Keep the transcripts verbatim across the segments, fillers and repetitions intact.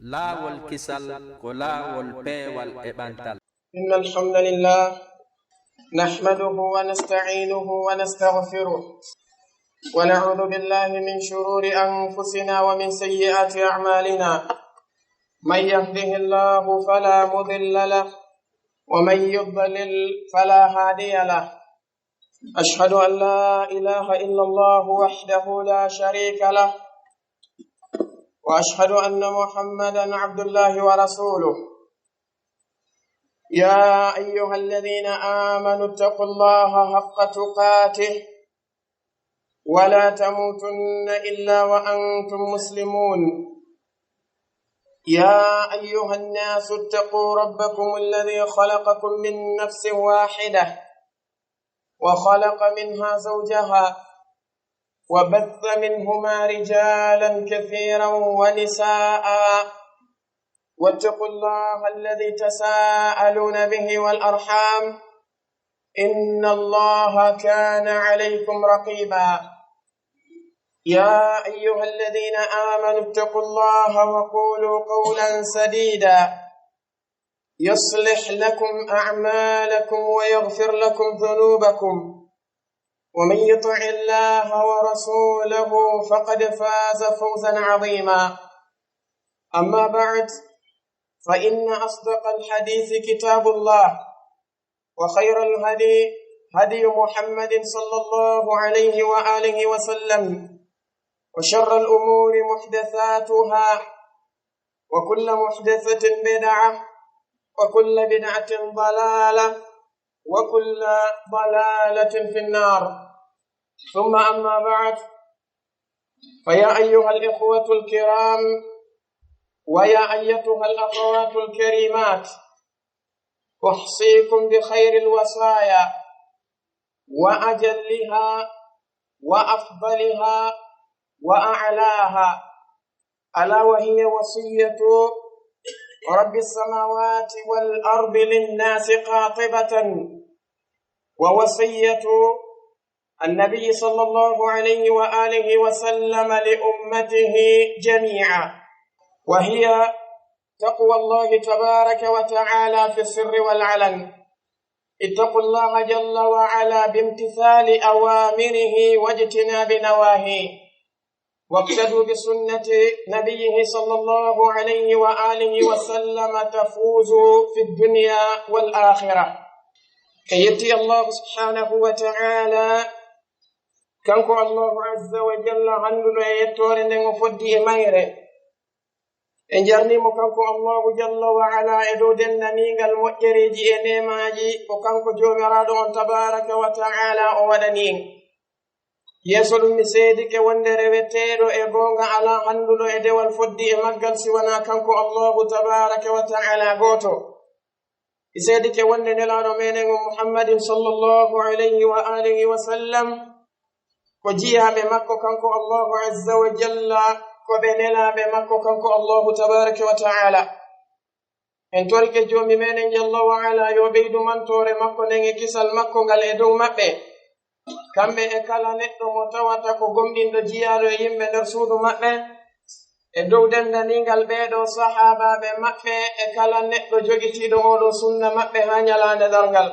Laawol kisal ko laawol peewal e ɓantal. إن الحمد لله نحمده ونستعينه ونستغفره ونعوذ بالله من شرور أنفسنا ومن سيئات أعمالنا. من يهده الله فلا مضل له ومن يضلل فلا هادي له. أشهد أن لا إله إلا الله وحده لا شريك له وأشهد أن محمدا عبد الله ورسوله. يا أيها الذين آمنوا اتقوا الله حق تقاته ولا تموتن إلا وأنتم مسلمون. يا أيها الناس اتقوا ربكم الذي خلقكم من نفس واحدة وخلق منها زوجها وبث منهما رجالا كثيرا ونساء واتقوا الله الذي تساءلون به والأرحام إن الله كان عليكم رقيبا. يا أيها الذين آمنوا اتقوا الله وقولوا قولا سديدا يصلح لكم أعمالكم ويغفر لكم ذنوبكم ومن يطع الله ورسوله فقد فاز فوزا عظيما. أما بعد، فإن أصدق الحديث كتاب الله وخير الهدي هدي محمد صلى الله عليه وآله وسلم وشر الأمور محدثاتها وكل محدثة بدعة وكل بدعة ضلالة وكل ضلالة في النار. ثم أما بعد، فيا أيها الإخوة الكرام ويا أيتها الأخوات الكريمات، أحصيكم بخير الوصايا وأجلها وأفضلها وأعلاها، ألا وهي وصية رب السماوات والأرض للناس قاطبة، ووصية النبي صلى الله عليه وآله وسلم لأمته جميعا، وهي تقوى الله تبارك وتعالى في السر والعلن. اتقوا الله جل وعلا بامتثال أوامره واجتناب نواهيه، واقتدوا بسنة نبيه صلى الله عليه وآله وسلم تفوزوا في الدنيا والآخرة. En yetti Allahu subhanahu wa ta'ala, kanko Allahu azza wa jalla, hannduɗo e yettoore nden o foddi e mayre. En jarnii mo kanko Allahu jalla wa ala e dow denndaningal moƴƴereeji e neemaaji ko kanko Joomiraaɗo on tabaaraka wa ta'ala o waɗani en. Yeeso ɗum mi seedike wonde reweteeɗo e goonga alaa hannduɗo e dewal foddi e maggal si wanaa kanko Allahu tabaaraka wa ta'ala gooto. Mi seedike wonde Nelaaɗo meɗen on Muhammadin sallallahu alayhi wa alihi wa sallam ko jiyaaɓe makko kanko Allahu azza wa jalla, ko ɓe nelaaɓe makko kanko Allahu tabaaraka wa ta'ala. En torike Joomi meɗen jalla wa ala yo ɓeydu mantoore makko nden e kisal makko ngal e dow maɓɓe, kamɓe e kala neɗɗo mo tawata ko gomɗinɗo jiyaaɗo e yimɓe nder suudu maɓɓe, e dow denndaningal ɓeeɗo sahaabaaɓe maɓɓe e kala neɗɗo jogitiiɗo oo ɗoo sunna maɓɓe haa ñalaande darngal.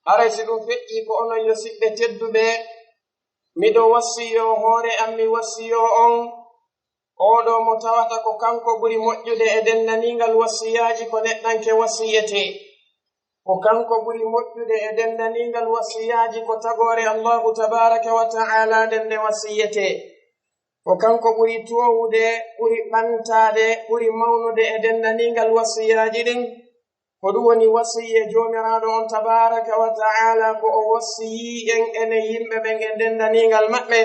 Haray si ɗum feƴƴii ko onon yo siɓɓe tedduɓe, miɗo wasiyoo hoore am, mi wasiyoo on, oo ɗoo mo tawata ko kanko ɓuri moƴƴude e denndaningal wasiyaaji ko neɗɗanke wasiyetee. Ko kanko ɓuri moƴƴude e denndaningal wasiyaaji ko tagoore Allahu tabaaraka wa ta'ala nden nde wasiyetee. Ko kanko ɓuri toowude, ɓuri ɓantaade, ɓuri mawnude e denndaningal wasiyaaji ɗin. Ko ɗum woni wasiyee Joomiraaɗo on tabaaraka wa ta'ala ko o wasiyii en enen yimɓe ɓen e denndaningal maɓɓe.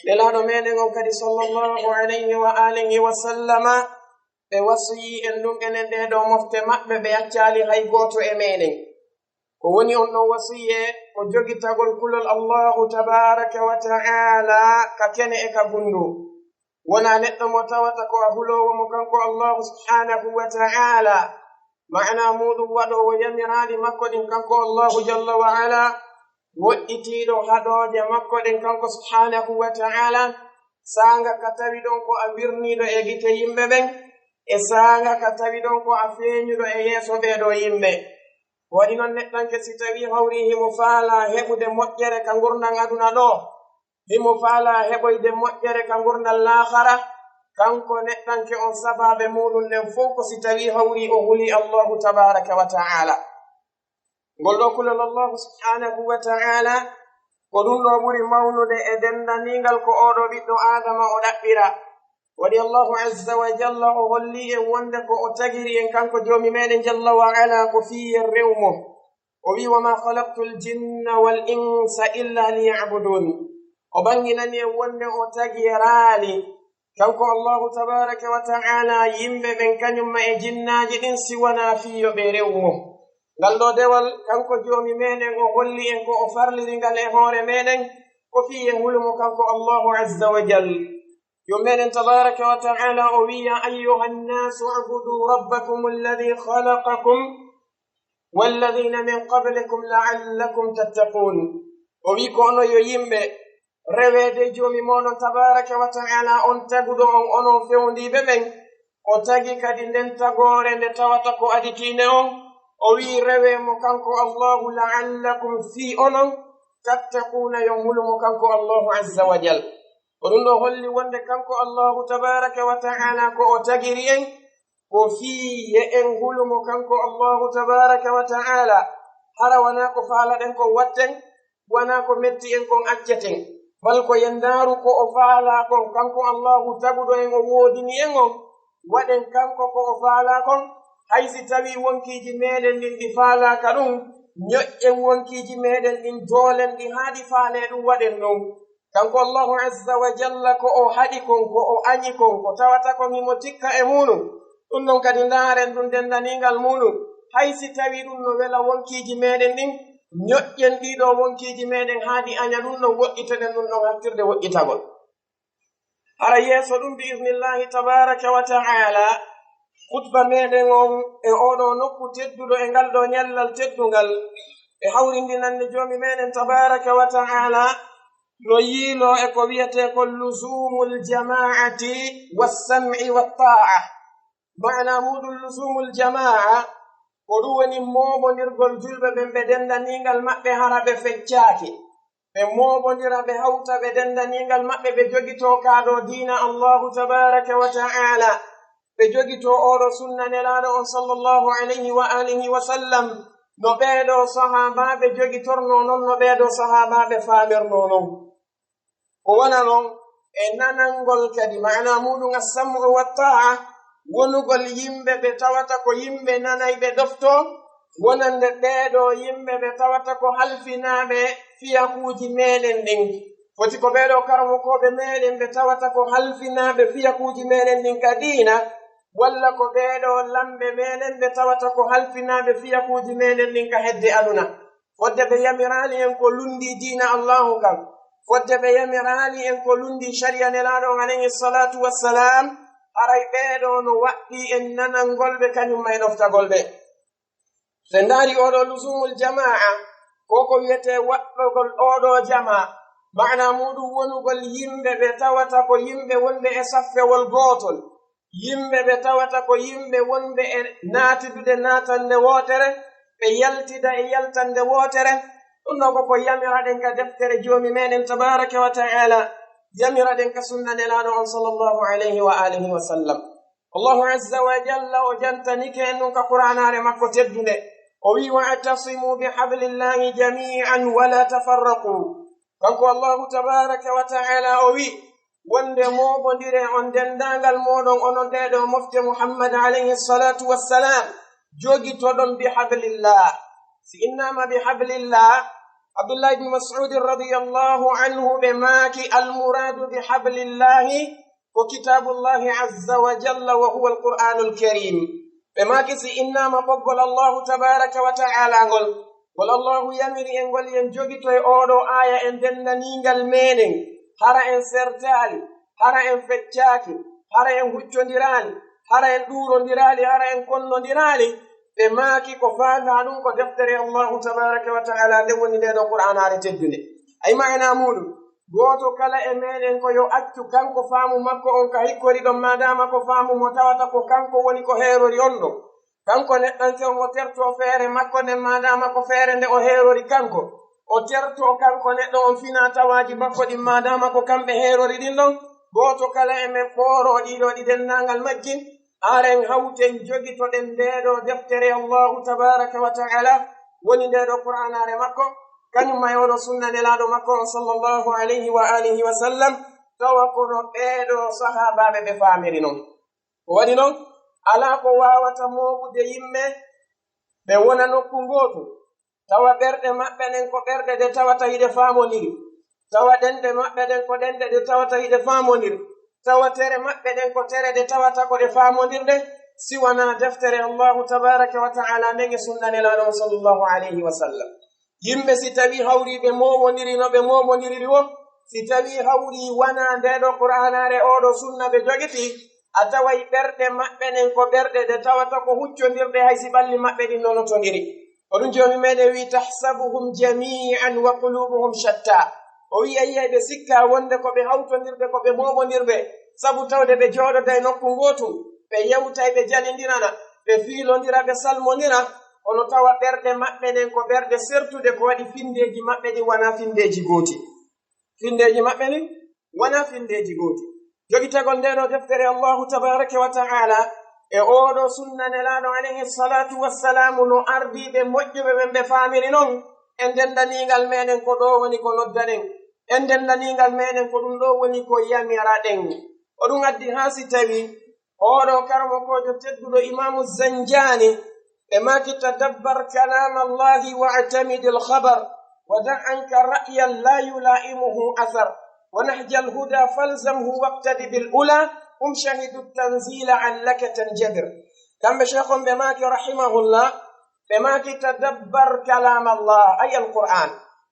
Nelaaɗo meɗen on kadi sallallahu alayhi wa alihi wa sallama, ɓe wasiyii en ɗum enen ɗee ɗoo mofte maɓɓe, ɓe accaali hay gooto e meɗen. Ko woni on ɗon wasiyee ko jogitagol kulol Allahu tabaaraka wa ta'ala ka kene e ka gunndoo. Wonaa neɗɗo mo tawata ko a huloowo mo kanko Allahu subhanahu wa ta'ala, ma'ana muuɗum waɗoowo yamiraali makko ɗin kanko Allahu jalla wa ala, woɗɗitiiɗo haɗooje makko ɗin kanko subhanahu wa ta'ala, saanga ka tawi ɗon ko a wirniiɗo e gite yimɓe ɓen, e saanga ka tawi ɗon ko a feeñuɗo e yeeso ɓee ɗoo yimɓe. Waɗi non neɗɗanke si tawii hawri himo faalaa heɓude moƴƴere ka ngurndan aduna ɗoo, himo faalaa heɓoyde moƴƴere ka ngurndan laahara, kanko neɗɗanke on sabaabe muuɗum ɗen fow ko si tawii hawri o hulii Allaahu tabaaraka wa ta'aala. Ngol ɗoo kulol Allaahu subhaanahu wa ta'aala, ko ɗum ɗoo ɓuri mawnude e denndaningal ko oo ɗoo ɓiɗɗo Aadama o ɗaɓɓira. Waɗi Allaahu azza wa jalla o holli en wonde ko o tagiri en kanko Joomi meɗen jalla wa ala ko fii en rew mo. O wi'i, "Wa ma khalaqtul jinna wal insa illa liya'budun." O ɓanginani en wonde o tagiraali kanko Allaahu tabaaraka wa ta'aala yimɓe ɓen kañum ma e jinnaaji ɗin si wanaa fii yo ɓe rew mo. Ngal ɗoo dewal kanko Joomi meɗen o holli en ko o farliri ngal e hoore meɗen, ko fii en hulu mo kanko Allaahu azza wa jalla. Joomi meɗen tabaaraka wa ta'aala o wi'i, "Ya ayyuhan nasu u'budu rabbakum alladhi khalaqakum walladhina min qablikum la'allakum tattaqun." O wi'i, "Ko onon yo yimɓe, rewee de Joomi mooɗon tabaaraka wa ta'aala on taguɗo on, onon fewndiiɓe ɓen." O tagi kadi nden tagoore nde tawata ko aditiinde on. O wi'i, "Rewee mo kanko Allaahu la'allakum fii onon tattaquuna yo on hulu mo kanko Allaahu azza wa jalla." Ko ɗum ɗoo holli wonde kanko Allaahu tabaaraka wa ta'aala ko o tagiri en, ko fii yo en hulu mo kanko Allaahu tabaaraka wa ta'aala. Hara wanaa ko faalaɗen kon watten, wanaa ko metti en kon acceten. Bal ko yo en ndaaru ko o faalaa kon, kanko Allaahu taguɗo en o woodini en on, waɗen kanko ko o faalaa kon. Hay si tawii wonkiiji meɗen ɗin ɗi faalaaka ɗum, ñoƴƴen wonkiiji meɗen ɗin, doolen ɗi haa ɗi faalee ɗum, waɗen non. Kanko Allaahu azza wa jalla ko o haɗi kon, ko o añi kon, ko tawata kon himo tikka e muuɗum. Ɗum non kadi ndaaren ɗum denndaningal muuɗum. Hay si tawii ɗum no wela wonkiiji meɗen ɗin, ñoƴƴen ɗii ɗoo wonkiiji meɗen haa ɗi aña ɗum non, woɗɗitoɗen ɗum non hattirde woɗɗitagol. Hara yeeso ɗum, bi iznillaahi tabaaraka wa ta'aala, khutba meɗen on e oo ɗoo nokku tedduɗo e ngal ɗoo ñallal teddungal, e hawrindinande Joomi meɗen tabaaraka wa ta'aala, no yiiloo e ko wi'etee ko luzuumul jamaa'ati was sam'i wat taa'a. Maana muuɗum luzuumul jamaa'a, ko ɗum woni mooɓondirgol julɓe ɓen ɓe denndaningal maɓɓe hara ɓe feccaaki. Ɓe mooɓondira, ɓe hawta, ɓe denndaningal maɓɓe, ɓe jogitoo kaa ɗoo diina Allaahu tabaaraka wa ta'aala. Ɓe jogitoo oo ɗoo sunna Nelaaɗo on sallallahu alayhi wa aalihi wa sallam. No ɓee ɗoo sahaabaaɓe jogitornoo non, no ɓee ɗoo sahaabaaɓe faamirnoo non. Ko wona non e nanangol kadi, maana muuɗum as-sam'u wa taa'a, wonugol yimɓe ɓe tawata ko yimɓe nanayɓe ɗoftoo, wonande ɓee ɗoo yimɓe ɓe tawata ko halfinaaɓe fiyakuuji meɗen ɗin. Foti ko ɓee ɗoo karamokooɓe meɗen ɓe tawata ko halfinaaɓe fiyakuuji meɗen ɗin ka diina, walla ko ɓee ɗoo lamɓe meɗen ɓe tawata ko halfinaaɓe fiyakuuji meɗen ɗin ka hedde aduna. Fodde ɓe yamiraali en ko lunndii diina Allaahu kan, fodde ɓe yamiraali en ko lunndii sariya Nelaaɗo on alayhi salaatu wassalaam, haray ɓee ɗoo no waɗɗii en nanangol ɓe kañum ma e ɗoftagol ɓe. So en ndaari oo ɗoo luzuumul jamaa'a, ko ko wi'etee waɗɗogol oo ɗoo jamaa, maana muuɗum wonugol yimɓe ɓe tawata ko yimɓe wonɓe e saffewol gootol, yimɓe ɓe tawata ko yimɓe wonɓe e naatidude naatannde wootere, ɓe yaltida e yaltannde wootere. Ɗum ɗoo ko ko yamiraɗen ka deftere Joomi meɗen tabaaraka wa ta'aala, yamiraɗen ka sunna Nelaaɗo on sallallahu alayhi wa aalihi wa sallam. Allaahu azza wa jalla o jantanike en ɗum ka Qur'aanaare makko teddunde. O wi'i, "Wa'tasimuu bihablillahi jamii'an wa laa tafarraquu." Kanko Allaahu tabaaraka wa ta'aala o wi'i, wonde mooɓondiree on denndaangal mooɗon onon ɗee ɗoo mofte Muhammad alayhi salaatu wassalaam, jogitoɗon bihablillah. Si innaama bihablillah, Abdullah ibn Mas'ud radiyallahu anhu ɓe maaki, "Al-muraadu bihablillahi ko kitaabullahi azza wa jalla wa huwa al-Qur'aanul Kariim." Ɓe maaki si innaama ɓoggol Allaahu tabaaraka wa ta'aala ngol, ngol Allaahu yamiri en ngol yen jogitoy oo ɗoo aaya en denndaniingal meɗen, hara en sertaali, hara en feccaaki, hara en huccondiraali, hara en ɗuurondiraali, hara en konnondiraali, ɓe maaki ko faandaa ɗum ko deftere Allaahu tabaaraka wa ta'aala nde woni ndee ɗoo Qur'aanaare teddunde. Ay maanaa muuɗum, Gooto kala e meɗen ko yo accu kanko faamu makko on ka hikkori ɗon, maadaama ko faamu mo tawata ko kanko woni ko heerori on ɗon. Kanko neɗɗanke on o tertoo feere makko nden, maadaama ko feere nde o heerori kanko. O tertoo kanko neɗɗo on fina tawaaji makko ɗin, maadaama ko kamɓe heerori ɗin ɗon. Gooto kala e men ɓooroo ɗiɗo ɗi denndaangal majji, aren hawten jogitoɗen ndee ɗoo deftere Allahu tabaaraka wa ta'ala, woni ndee ɗoo Qur'aanaare makko, kañum ma e oo ɗoo sunna Nelaaɗo makko on sallallahu alayhi wa alihi wa sallam, tawa kono ɓee ɗoo sahaabaaɓe ɓe faamiri non. Ko waɗi non, alaa ko waawata mooɓude yimɓe ɓe wona nokku ngootu, tawa ɓerɗe maɓɓe ɗen ko ɓerɗe ɗe tawata hiɗe faamondiri, tawa ɗenɗe maɓɓe ɗen ko ɗenɗe ɗe tawata hiɗe faamondiri, tawa tere maɓɓe ɗen ko tere ɗe tawata ko ɗe faamondirɗe, si wanaa deftere Allahu tabaaraka wa ta'ala nden e sunna Nelaaɗo on sallallahu alayhi wa sallam. Yimɓe si tawii hawrii ɓe mooɓondiri no ɓe mooɓondiriri woo, si tawii hawrii wanaa ndee ɗoo Qur'aanaare, oo ɗoo sunna ɓe jogitii, a taway ɓerɗe maɓɓe ɗen ko ɓerɗe ɗe tawata ko huccondirɗe, hay si ɓalli maɓɓe ɗin no notondiri. Ko ɗum Joomi meɗen wi'i: "Tahsabuhum jami'an wa qulubuhum shatta." O wi'i, a yi'ay ɓe sikkaa wonde ko ɓe hawtondirɓe, ko ɓe mooɓondirɓe, sabu tawde ɓe jooɗoday nokku ngootu, ɓe yewtay, ɓe janindirana, ɓe fiilondira, ɓe salmondira, kono tawa ɓerɗe maɓɓe ɗen ko ɓerɗe sertude, ko waɗi finndeeji maɓɓe ɗin wanaa finndeeji gooti. Finndeeji maɓɓe ɗin wanaa finndeeji gooti. Jogitagol ndee ɗoo deftere Allahu tabaaraka wa ta'ala e oo ɗoo sunna Nelaaɗo alayhi salaatu wassalaamu no ardiiɓe moƴƴuɓe ɓen ɓe faamiri non, e ndenndaniingal meɗen ko ɗoo woni ko noddaɗen, e ndenndaniingal meɗen ko ɗum ɗoo woni ko yamiraɗen. Ko ɗum addi haa si tawii oo ɗoo karamokoojo tedduɗo Imaamu Zanjaani, ɓe maaki: "Tadabbar kalaama Allahi wa'tamidil khabar, wa da' anka ra'yan la yula'imuhu athar, wa nahjal huda falzamhu waqtadi bil ula, hum shahidu tanzila allaka tanjabir." Kamɓe Sheikh on ɓe maaki, rahimahullah, ɓe maaki: "Tadabbar kalaama Allah, ay Alqur'aan."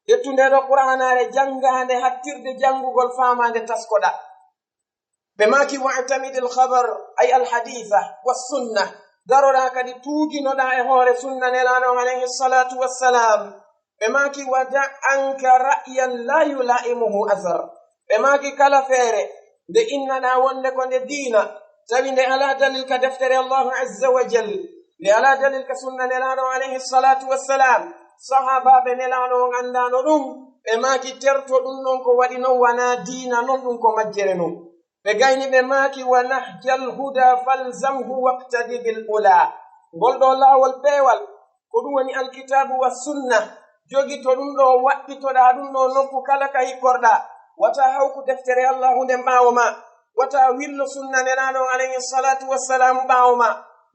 Ƴettu ndee ɗoo Qur'aanaare, janngaa nde hattirde janngugol, faamaa nde, taskoɗaa. Ɓe maaki: "Wa'tamidil khabar, ay al haditha was sunna." Daroɗaa kadi tuuginoɗaa e hoore sunna Nelaaɗo on alayhi salatu wassalam. Ɓe maaki: "Wa da' anka ra'yan la yula'imuhu athar." Ɓe maaki: "Kala feere nde innaɗaa wonde ko nde diina, tawi nde alaa dalil ka deftere Allahu azza wa jal, nde alaa dalil ka sunna Nelaaɗo on alayhi salatu wassalam, sahaabaaɓe Nelaaɗo on anndaano ɗum." Ɓe maaki: "Terto ɗum non ko waɗi non wanaa diina non, ɗum ko majjere non." Ɓe gayni ɓe maaki: "Wa nahjal huda falzamhu waqtadi bil ula." Ngol ɗoo laawol peewal, ko ɗum woni alkitaabu wa sunna. Jogito ɗum ɗoo, waɗɗitoɗaa ɗum ɗoo nokku kala ka hikkorɗaa. Wata hawku deftere Allahu nden ɓaawo ma. Wata willo sunna Nelaaɗo alayhi salatu wassalamu ɓaawo ma.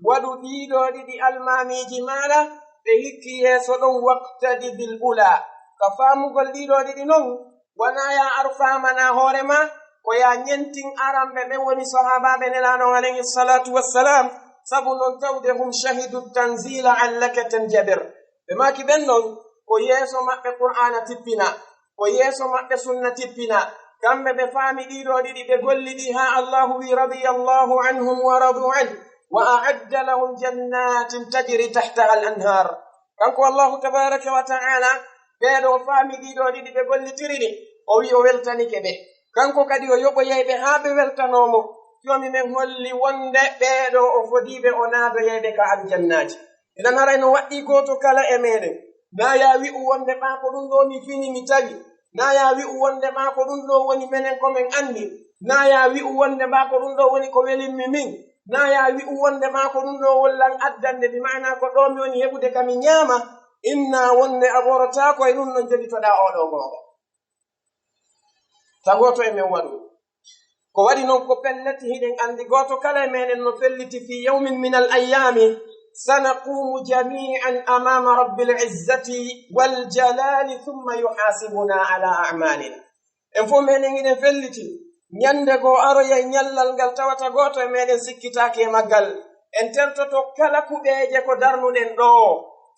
Waɗu ɗiɗo ɗiɗi almaamiiji maaɗa, ɓe hikki yeeso ɗon, waqtadi bil ula. Ka faamugol ɗiɗo ɗiɗi non, wanaa yaa ar faamana hoore ma, ko yaa ñentin aranɓe ɓen woni sahaabaaɓe Nelaaɗo on alayhi salatu wassalam, sabu non tawde hum shahidu tanzila allaka tanjabir. Ɓe maaki ɓen non ko yeeso maɓɓe Qur'aana tippina, ko yeeso maɓɓe sunna tippina. Kamɓe ɓe faami ɗiɗo ɗiɗi, ɓe golli ɗi haa Allahu wi: "Radiyallahu anhum wa radu an, wa a'adda lahum jannatin tajri tahtaha al-anhar." Kanko Allahu tabaraka wa ta'ala, ɓee ɗoo faami ɗiɗo ɗiɗi, ɓe gollitiri ɗi, o wi o weltanike ɓe. Kanko kadi o yoɓoyay ɓe haa ɓe weltanoo mo. Joomi men holli wonde ɓee ɗoo o fodii ɓe, o naadoyay ɓe ka aljannaaji. Inan haray no waɗɗii gooto kala e meɗen. Naa yaa wi'u wonde ɓaa ko ɗum ɗoo mi fini mi tawi. Naa yaa wi'u wonde ɓaa ko ɗum ɗoo woni menen ko men anndi. Naa yaa wi'u wonde ɓaa ko ɗum ɗoo woni ko welimmi min. Naa yaa wi'u wonde ɓaa ko ɗum ɗoo woni lan addande, bi maanaa ko ɗoo mi woni heɓude ka mi ñaama. Inna wonde a ɓorotaako e ɗum ɗon jogitoɗaa oo ɗoo goonga. Ta gooto e men waɗu. Ko waɗi non ko pellet hiɗen anndi gooto kala e meɗen no felliti fi yawmin min al ayyaami sanaqumu jami'an amama rabbil izzati wal jalali thumma yuhasibuna ala a'malina. En fof meɗen hiɗen felliti ñande goo aroyay ñallal ngal tawata gooto e meɗen sikkitaaki e maggal. En tertoto kala kuɓeeje ko darnuɗen ɗoo.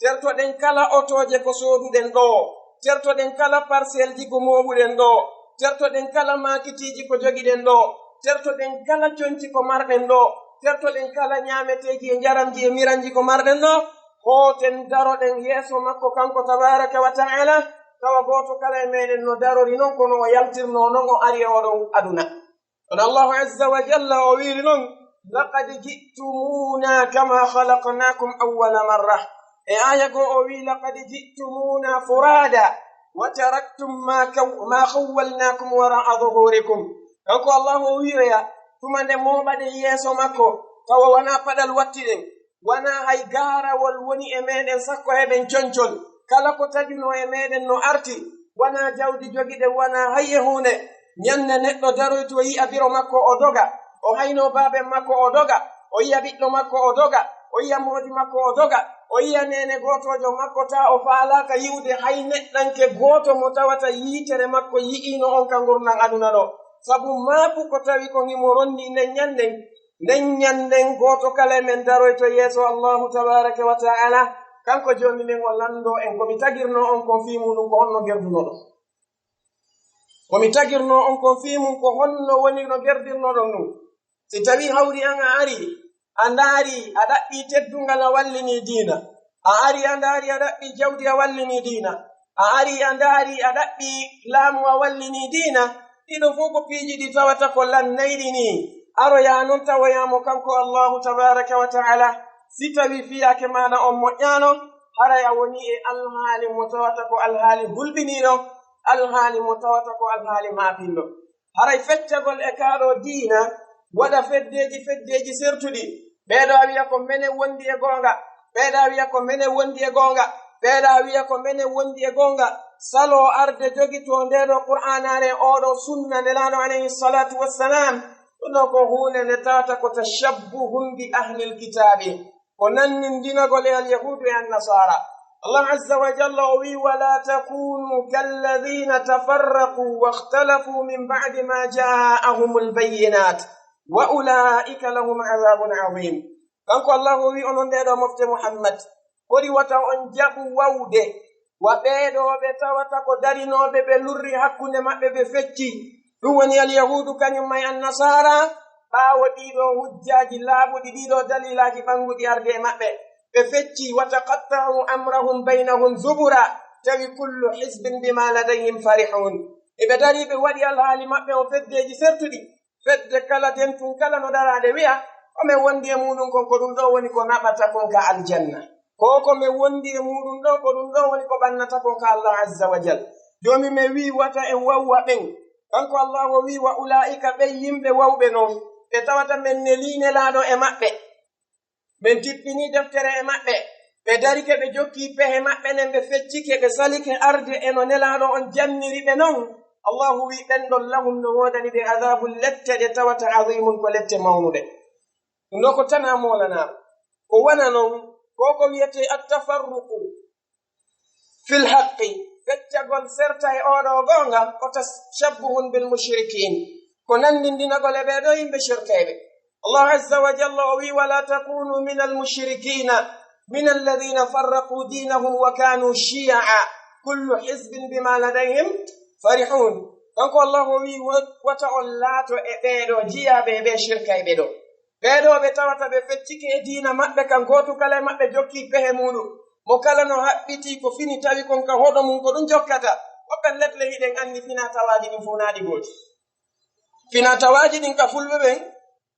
Tertoɗen kala otooje ko sooduɗen ɗoo. Tertoɗen kala parcelleji ko mooɓuɗen ɗoo. Tertoɗen kala maakitiiji ko jogiɗen ɗoo. Tertoɗen kala conci ko marɗen ɗoo. Tertoɗen kala ñaameteeji e njaramji e miranji ko marɗen ɗoo. Hooten daroɗen yeeso makko kanko tabaraka wa ta'ala. tawa gooto kala e meɗen no darori non, kono o yaltirno non o ari e oɗon aduna. Kono Allahu azza wa jalla o wiiri non, "Laqad ji'tumuna kama khalaqnakum awwala marra." E aya goo o wii, "Laqad ji'tumuna furada wa taraktum ma kaw-, ma khawwalnakum wara'a zuhurikum." Kanko Allahu o wi'oya, tuma nde mooɓaɗen yeeso makko, tawa wanaa paɗal wattiɗen, wanaa hay gaarawol woni e meɗen sakko heɓen concol. Kala ko taƴunoo e meɗen no arti, wanaa jawdi jogiɗen, wanaa hay e huunde. Ñande neɗɗo daroyto yi'a biro makko o doga, o haynoo baaben makko o doga, o yi'a ɓiɗɗo makko o doga, o yi'a moodi makko o doga, o yi'a neene gootoojo makko taa o faalaaka yi'ude hay neɗɗanke gooto mo tawata yiitere makko yi'iino on ka ngurndan aduna ɗoo. Sabu maaku ko tawi ko himo ronndii nden ñannden, nden ñannden gooto kala e men daroyto yeeso Allahu tabaaraka wa ta'ala, kanko Joomi men o lanndoo en ko mi tagirnoo on kon fii muuɗum, ko honno gerdunoɗon. Ko mi tagirnoo on kon fii mum, ko honno woni no gerdirnoɗon ɗum. Si tawii hawri an a arii, a ndaarii, a ɗaɓɓii teddungal, a wallinii diina. A arii, a ndaarii, a ɗaɓɓii jawdi, a wallinii diina. A arii, a ndaarii, a ɗaɓɓii laamu, a wallinii diina. Ɗiɗo fof ko piiji ɗi tawata ko lannayɗi nii. Aroyaa non tawoyaa mo kanko Allahu tabaaraka wa ta'ala. Si tawii fiyaake maaɗa on moƴƴaano, haray a wonii e alhaali mo tawata ko alhaali hulɓiniiɗo, alhaali mo tawata ko alhaali maapinɗo. Haray feccagol e kaa ɗoo diina, waɗa feddeeji, feddeeji sertuɗi. Ɓee ɗoo a wi'a ko menen wondi e goonga, ɓee ɗoo a wi'a ko menen wondi e goonga, ɓee ɗoo a wi'a ko menen wondi e goonga. Saloo arde jogitoo ndee ɗoo Qur'aanaare, oo ɗoo sunna Nelaaɗo alayhi salaatu wassalaam. Ɗum ɗoo ko huunde nde tawata ko tashabbuhun bi ahlil kitaabi. Ko nanndinagol e alyahuudu e annasaara. Allah azza wa jalla o wii, "Wala takunu kalladhina tafarraqu wakhtalafu min ba'di ma ja'ahumul bayyinat, wa ulaika lahum adhabun adhim." Kanko Allah o wii, onon ɓee ɗoo mofte Muhammad, kori wata on jaɓu wawde wa ɓee ɗoo ɓe tawata ko darinooɓe, ɓe lurri hakkunde maɓɓe, ɓe fecci. Ɗum woni alyahuudu, kañum ma e annasaara, ɓaawo ɗii ɗoo hujjaaji laaɓuɗi, ɗii ɗoo daliilaaji ɓannguɗi arde e maɓɓe, ɓe fecci, "wa taqatta'u amrahum baynahum zubura, tawi kullu hizbin bima ladayhim farihun." Eɓe darii, ɓe waɗi alhaali maɓɓe o feddeeji sertuɗi, fedde kala, dentun kala no daraade wi'a, ko men wondi e muuɗum kon, ko ɗum ɗoo woni ko naɓata kon ka aljanna. Ko ko men wondi e muuɗum ɗoo, ko ɗum ɗoo woni ko ɓannata kon ka Allah azza wa jal. Joomi men wii wata en wawwa ɓen. Kanko Allah o wii, "Wa ulaa'ika", ɓen yimɓe wawɓe non, ɓe tawata men nelii Nelaaɗo e maɓɓe, men tippinii deftere e maɓɓe, ɓe darike, ɓe jokkii pehe maɓɓe nden, ɓe feccike, ɓe salike arde e no Nelaaɗo on janniri ɓe non. Allahu wii, ɓen ɗon, "lahum", no woodani ɓe, "adhabun", lette ɗe tawata, "adhimun", ko lette mawnuɗe. Ɗum ɗoo ko tanaa moolanaa. Ko wona non, ko ko wiyetee at-tafarruqu fil haqqi, feccagol serta e oo ɗoo goonga, ko tashabbuhun bil mushrikin, ko nanndindinagol e ɓee ɗoo yimɓe shirkayɓe. Allah azza wa jalla o wii, "Wala takunu minal mushrikina, minal ladhina farraqu dinahum wa kanu shiya'a, kullu hizbin bima ladayhim farihun." Kanko Allah o wii, "Wa-, wata on laato e ɓee ɗoo jiyaaɓe e ɓee shirkayɓe ɗoo." Ɓee ɗoo ɓe tawata ɓe feccike e diina maɓɓe kan, gooto kala e maɓɓe jokkii pehe muuɗum. Mo kala no haɓɓitii ko fini tawi kon ka hoɗo mum, ko ɗum jokkata. Ko pellet le, hiɗen anndi finaa tawaaji ɗin fof naa ɗi gooti. Finaa tawaaji ɗin ka fulɓe ɓen,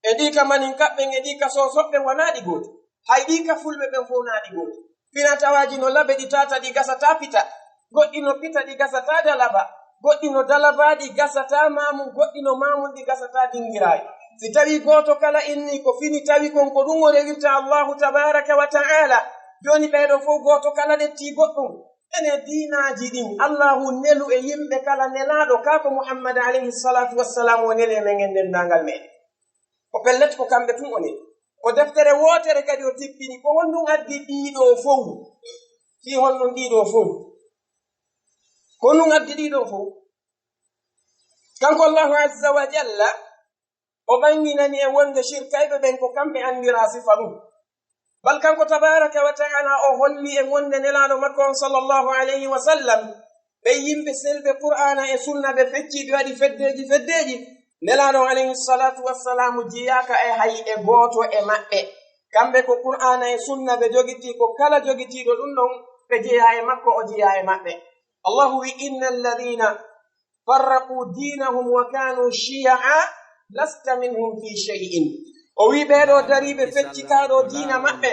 e ɗi ka maninkaɓɓe ɓen, e ɗi ka soosooɓe ɓen, wanaa ɗi gooti. Hay ɗi ka fulɓe ɓen fof naa ɗi gooti. Finaa tawaaji no laɓe, ɗi tata, ɗi gasata pita. Goɗɗi no pita, ɗi gasata dalaba. Goɗɗi no dalaba, ɗi gasata maamun. Goɗɗi no maamun, ɗi gasata dingiraay. Si tawii gooto kala innii ko fini tawi kon, ko ɗum o rewirta Allahu tabaaraka wa ta'aala. Jooni ɓee ɗoo fof gooto kala ɗettii goɗɗum. Ene diinaaji ɗin, Allahu nelu e yimɓe kala nelaaɗo, kaa ko Muhammad alayhi salaatu wassalaam o neli e men en denndaangal men. Ko pellet ko kamɓe tun o neli. Ko deftere wootere kadi o tippini. Ko honɗum addi ɗii ɗoo fow? Fii honɗum ɗii ɗoo fow? Ko honɗum addi ɗii ɗoo fow? Kanko Allahu azza wa jalla, o ɓanginani en wonde shirkayɓe ɓen ko kamɓe anndiraa sifa ɗum. Bal kanko tabaaraka wa ta'aala o holli en wonde Nelaaɗo makko on sallallahu alayhi wa sallam, ɓe yimɓe selɓe Qur'aana e Sunna, ɓe fecci, ɓe waɗi feddeeji feddeeji. Nelaaɗo alayhi salaatu wassalaamu jeyaaka e hay e gooto e maɓɓe. Kamɓe ko Qur'aana e Sunna ɓe jogitii, ko kala jogitiiɗo ɗum ɗon ɓe jeyaa e makko, o jeyaa e maɓɓe. Allahu wi, "Inna alladhina farraqu dinahum wa kanu shiya'a lasta minhum fi shay'in." O wi, "Ɓeeɗo dariiɓe fecci kaa ɗo diina maɓɓe,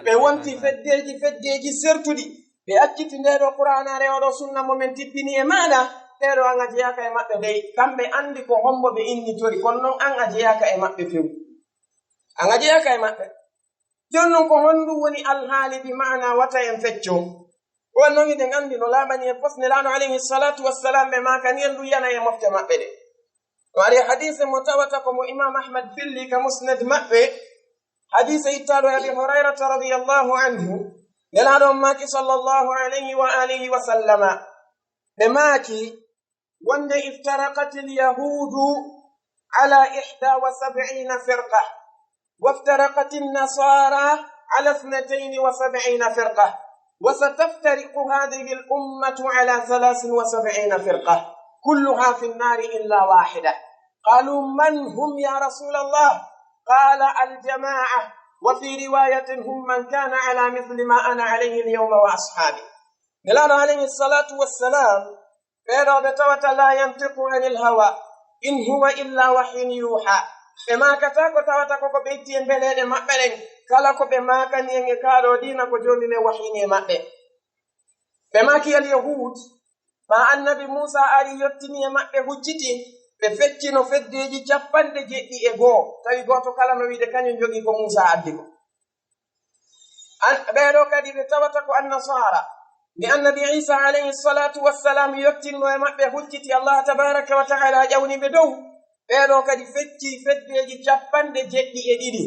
ɓe wonti feddeeji, feddeeji sertuɗi, ɓe acciti nde ɗo Qur'aanaare, o ɗo sunna mo men tippini e maaɗa, ɓeeɗo an a jeyaaka e maɓɓe dey, kamɓe anndi ko hombo ɓe innitori, kono non an a jeyaaka e maɓɓe few. An a jeyaaka e maɓɓe." Jooni non ko honɗum woni alhaali bi maana wata en fecco? Won non hiɗen anndi no laaɓani e pos Nelaaɗo alayhi salatu wassalam ɓe maakani en ɗum yana e mofte maɓɓe ɗe. No ari hadiise mo tawata ko mo Imam Ahmad filli ka musnad maɓɓe. Hadiise ittaaɗo e Abi Hurayrata radiyallahu anhu. Nelaaɗo on maaki sallallahu alayhi wa alihi wa sallama. Ɓe maaki, wonde افترقت اليهود على إحدى وسبعين فرقة، وافترقت النصارى على اثنتين وسبعين فرقة، وستفترق هذه الأمة على ثلاث وسبعين فرقة، كلها في النار إلا واحدة. قالوا: "من هم يا رسول الله؟" قال: "الجماعة." وفي رواية: "هم من كان على مثل ما أنا عليه اليوم وأصحابي." Nelaaɗo alayhi salatu wassalam, ɓeeɗo ɓe tawata لا ينطق عن الهوى إن هو إلا وحي يوحى. Ɓe maakata ko tawata ko ko ɓe itti e mbeleeɗe maɓɓe ɗen, kala ko ɓe maakani en e kaa ɗo diina ko Joomi men wahyini e maɓɓe. Ɓe maaki Al-Yahuud, ɓaa Annabi Muusaa ari yottini e maɓɓe hucciti, ɓe feccino feddeeji cappanɗe jeɗɗi e goo, tawi gooto kala no wiide kañum jogii ko Muusaa addi ko. An-, ɓeeɗo kadi ɓe tawata ko Annasaara. Nde Annabi Iisaa alayhi salaatu wassalaam yottinno e maɓɓe hucciti, Allah tabaaraka wa ta'aala ƴawni ɓe dow. Ɓeeɗo kadi fecci feddeeji cappanɗe jeɗɗi e ɗiɗi.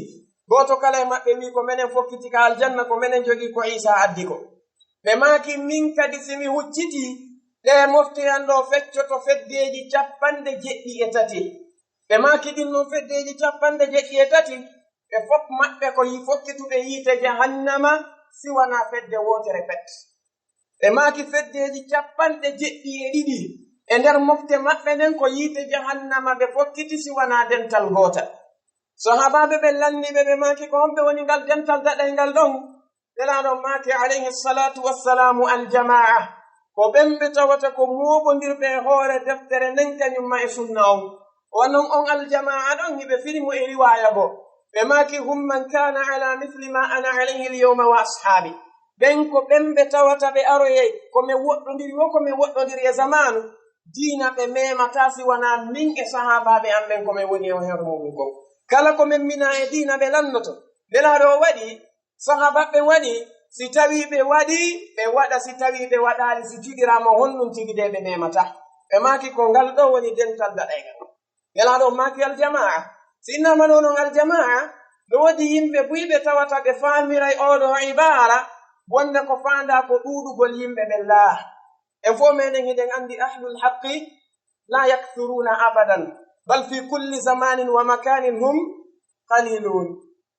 Gooto kala e maɓɓe wii ko menen fokkiti ka aljanna, ko menen jogii ko Iisaa addi ko. Ɓe maaki, min kadi si mi hucciti, ɗee mofte an ɗoo feccoto feddeeji cappanɗe jeɗɗi e tati. Ɓe maaki ɗin non feddeeji cappanɗe jeɗɗi e tati, ɓe fof maɓɓe ko yi-, fokkituɓe yiite jahannama, si wanaa fedde wootere pet. Ɓe maaki feddeeji cappanɗe jeɗɗi e ɗiɗi e nder mofte maɓɓe nden ko yiite jahannama ɓe fokkiti si wanaa dental gootal. Sahaabaaɓe ɓen lanni ɓe, ɓe maaki, ko homɓe woni ngal dental daɗayngal ɗon? Nelaaɗo maaki, alayhi salaatu wassalaamu, aljamaa, ko ɓen ɓe tawata ko mooɓondirɓe e hoore deftere nden kañum ma e sunna on. Onon on aljamaa ɗon, hiɓe firi mo e riwaaya goo. Ɓe maaki, hum man kaana ala misli ma ana alayhi alyawma wa ashaabi. Ɓen ko ɓen ɓe tawata ɓe aroyay, ko men woɗɗondiri wo ko men woɗɗondiri e zamaanu. Diina ɓe meemataa si wanaa min e sahaabaaɓe an ɓen ko men woni e hoore mu'un kon. Kala ko men minaa e diina ɓe lannoto. Nelaaɗo o waɗi, sahaabaaɓe waɗi, si tawii ɓe waɗi, ɓe waɗa, si tawii ɓe waɗaali, si jiɗiraama honɗum tigi de ɓe meemataa. Ɓe maaki ko ngal ɗoo woni dental daɗayngal. Nelaaɗo on maaki aljamaa. Si innama noon on aljamaa, no woodi yimɓe buy ɓe tawata ɓe faamiray oo ɗoo ibaara, wonde ko faandaa ko ɗuuɗugol yimɓe ɓen laa. En fof meɗen hiɗen anndi ahlul haqqi laa yaksuruuna abadan, bal fi kulli zamanin wa makanin hum qaliluun.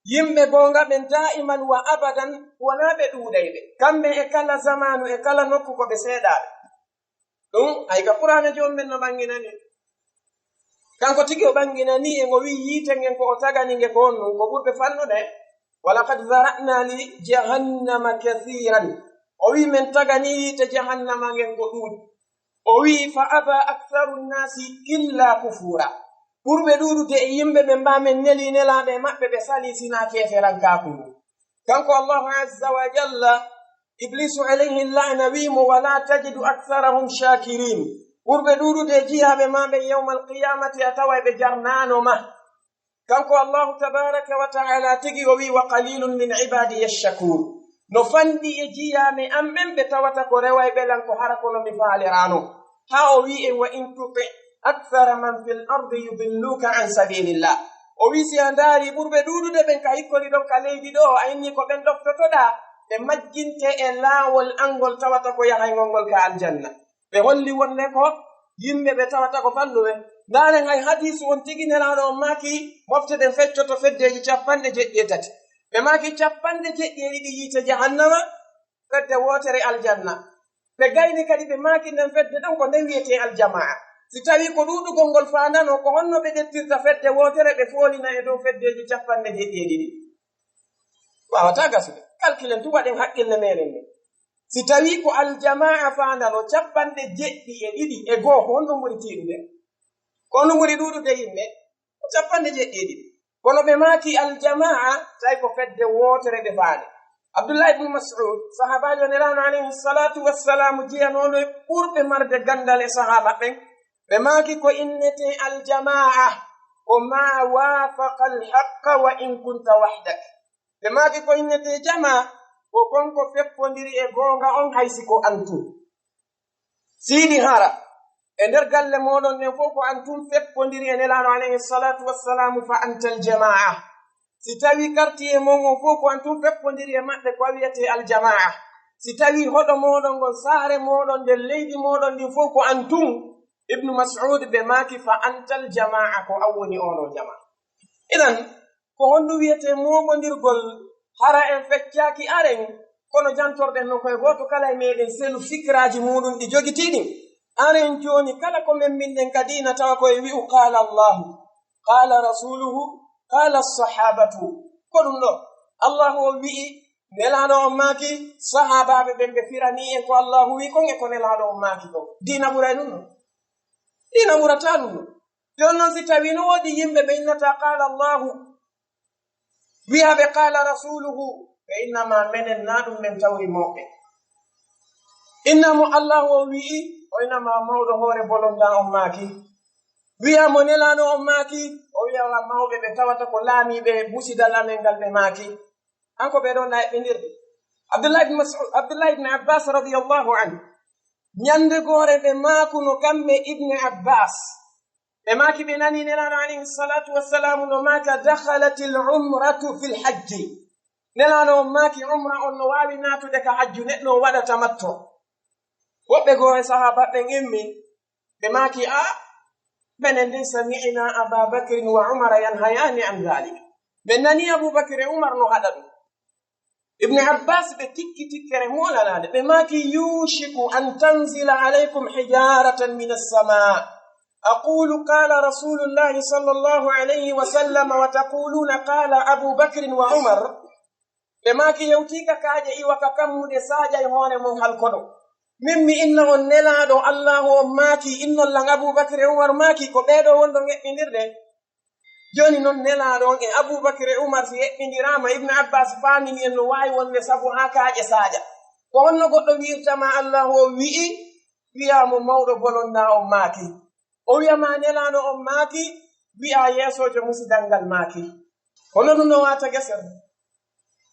Yimɓe goonga ɓen daa'iman wa abadan wonaa ɓe ɗuuɗayɓe. Kamɓe e kala zamaanu, e kala nokku ko ɓe seeɗaaɓe. Ɗum, hay ka Qur'aana joom men no ɓanginani. Kanko tigi o ɓanginani en, o wi'i yiite ngen ko o tagani nge ko honɗum, ko ɓurɓe fannude. Walaqad zara'na li jahannama kathiran. O wi'i men tagani yiite jahannama ngen ko ɗuuɗi. O wi'i fa aba aktharu nnasi illa kufura. Ɓurɓe ɗuuɗude e yimɓe ɓe mbaa men neli nelaaɓe maɓɓe ɓe salii sinaa keeferankaaku ngun. Kanko Allahu azza wa jalla, Ibliisu alayhi la'na wi'i mo, "Wala tajidu aktharahum shakirin." Ɓurɓe ɗuuɗude e jiyaaɓe maa ɓen yawmal qiyaamati a taway ɓe jarnaano ma. Kanko Allahu tabaaraka wa ta'aala tigi o wi'i, "Wa qalilun min ibadiya shakur." No fanɗi e jiyaaɓe an ɓen ɓe tawata ko rewayɓe lan ko hara kono mi faaliraano. Haa o wi'i en, "Wa in tuti akthara man fil ardi yudilluka an sabilillah." O wi'i, si a ndaari ɓurɓe ɗuuɗude ɓen ka hikkori ɗon ka leydi ɗoo, a inni ko ɓen ɗoftotoɗaa, ɓe majjinte e laawol an ngol tawata ko yahayngol ngol ka aljanna. Ɓe holli wonde ko yimɓe ɓe tawata ko falluɓe. Ndaaren hay hadiisu on tigi Nelaaɗo on maaki, mofte ɗen feccoto feddeeji cappanɗe jeɗɗi e tati. Ɓe maaki cappanɗe jeɗɗi e ɗiɗi yiite jahannama, fedde wootere aljanna. Ɓe gayni kadi ɓe maaki nden fedde ɗon ko nden wiyetee aljamaa. Si tawii ko ɗuuɗugol ngol faandanoo, ko honno ɓe ƴettirta fedde wootere ɓe foolina e dow feddeeji cappanɗe jeɗɗi e ɗiɗi? Waawataa gasude. Kalkilen tun, waɗen haqqille meeɗen ɗen. Si tawii ko aljamaa faandano capanɗe jeɗɗi e ɗiɗi e goo, ko honɗum ɓuri tiiɗude? Ko honɗum ɓuri ɗuuɗude yimɓe? Ko capanɗe jeɗɗi e ɗiɗi. Kono ɓe maaki aljamaa, tawi ko fedde wootere ɓe faali. Abdullah ibn Mas'ud, sahaabaajo Nelaaɗo alayhi salaatu wassalaam, jeyanooɗo e ɓurɓe marde ganndal e sahaaba ɓen, ɓe maaki ko innetee aljamaa, ko maa waafaqa alhaqqa wa in kunta wahdak. Ɓe maaki ko innetee jamaa, ko kon ko feppondiri e goonga on, hay si ko antum. Siidi hara, e nder galle mooɗon ɗen fof ko antum feppondiri e Nelaaɗo alayhi salaatu wassalaamu, fa antal jamaa. Si tawii quartier mon on fof ko antum feppondiri e maɓɓe, ko a wiyetee aljamaa. Si tawii hoɗo mooɗon ngon, saare mooɗon nden, leydi mooɗon ndin fof ko antum, Ibnu Mas'ud ɓe maaki, fa antal jamaa, ko an woni oɗo jamaa. Idan, ko honɗum wiyetee mooɓondirgol? Hara en feccaaki aren, kono jantorɗen non ko e gooto kala e meɗen selu fikiraaji muuɗum ɗi jogitii ɗin. Aren jooni kala ko memminɗen ka diina tawa ko e wi'u qaala Allahu, qaala rasuluhu, qaala sahabatu. Ko ɗum ɗo Allahu on wi'i, Nelaaɗo on maaki, sahaabaaɓe ɓen ɓe firanii en ko Allahu wi'i kon e ko Nelaaɗo on maaki kon. Diina ɓuray ɗum ɗo? Diina ɓurataa ɗum ɗo. Jooni non si tawii no woodi yimɓe ɓe innata qaala Allahu, wi'a ɓe qaala rasuluhu, ɓe innama menen na ɗum men tawri mawɓe. Inna mo Allahu o wi'i, o innama mawɗo hoore bolonda on maaki. Wi'a mo Nelaaɗo on maaki, o wi'a wa mawɓe ɓe tawata ko laamiiɓe musidal amen ngal ɓe maaki. Hanko ɓe ɗon na eɓɓindirde. Abdullah ibn Mas'ud, Abdullah ibn Abbas radiyallahu anhu. Ñande goore ɓe maakuno kamɓe Ibn Abbas. Ɓe maaki ɓe nani Nelaaɗo alayhi salatu wassalamu no maaka, dakhalatil umratu fil hajji. Nelaaɗo on maaki umra on no waawi naatude ka hajju, neɗɗo on waɗa tamattu. Woɓɓe goo e sahaaba ɓen immi, ɓe maaki, a, menen de sami'na Aba Bakrin wa Umara yanhayani an dhalik. Ɓe nani Abu Bakr e Umar no haɗa ɗum. Ibn Abbas ɓe tikki tikkere moolanaade, ɓe maaki, yushiku an tanzila alaykum hijaratan min as-sama. Aqulu qala rasulullahi sallallahu alayhi wa sallam wa taquluna qala Abu Bakrin wa Umar. Ɓe maaki, hewtii ka kaaƴe iwa ka kammuɗe saaƴa e hoore mon halkoɗo. Min mi inna on Nelaaɗo Allahu on maaki, innon lan Abu Bakr e Umar maaki, ko ɓee ɗoo wonɗon eɓɓindirde. Jooni non Nelaaɗo on e Abu Bakr e Umar si eɓɓindiraama, Ibn Abbas faamini en no waawi wonde sabu haa kaaƴe saaƴa. Ko honno goɗɗo wi'irta ma Allahu on wi'i, wi'a mo mawɗo bolonda on maaki? O wi'a ma Nelaaɗo on maaki, wi'a yeesoojo musidal ngal maaki. Hono ɗum no waata gesere.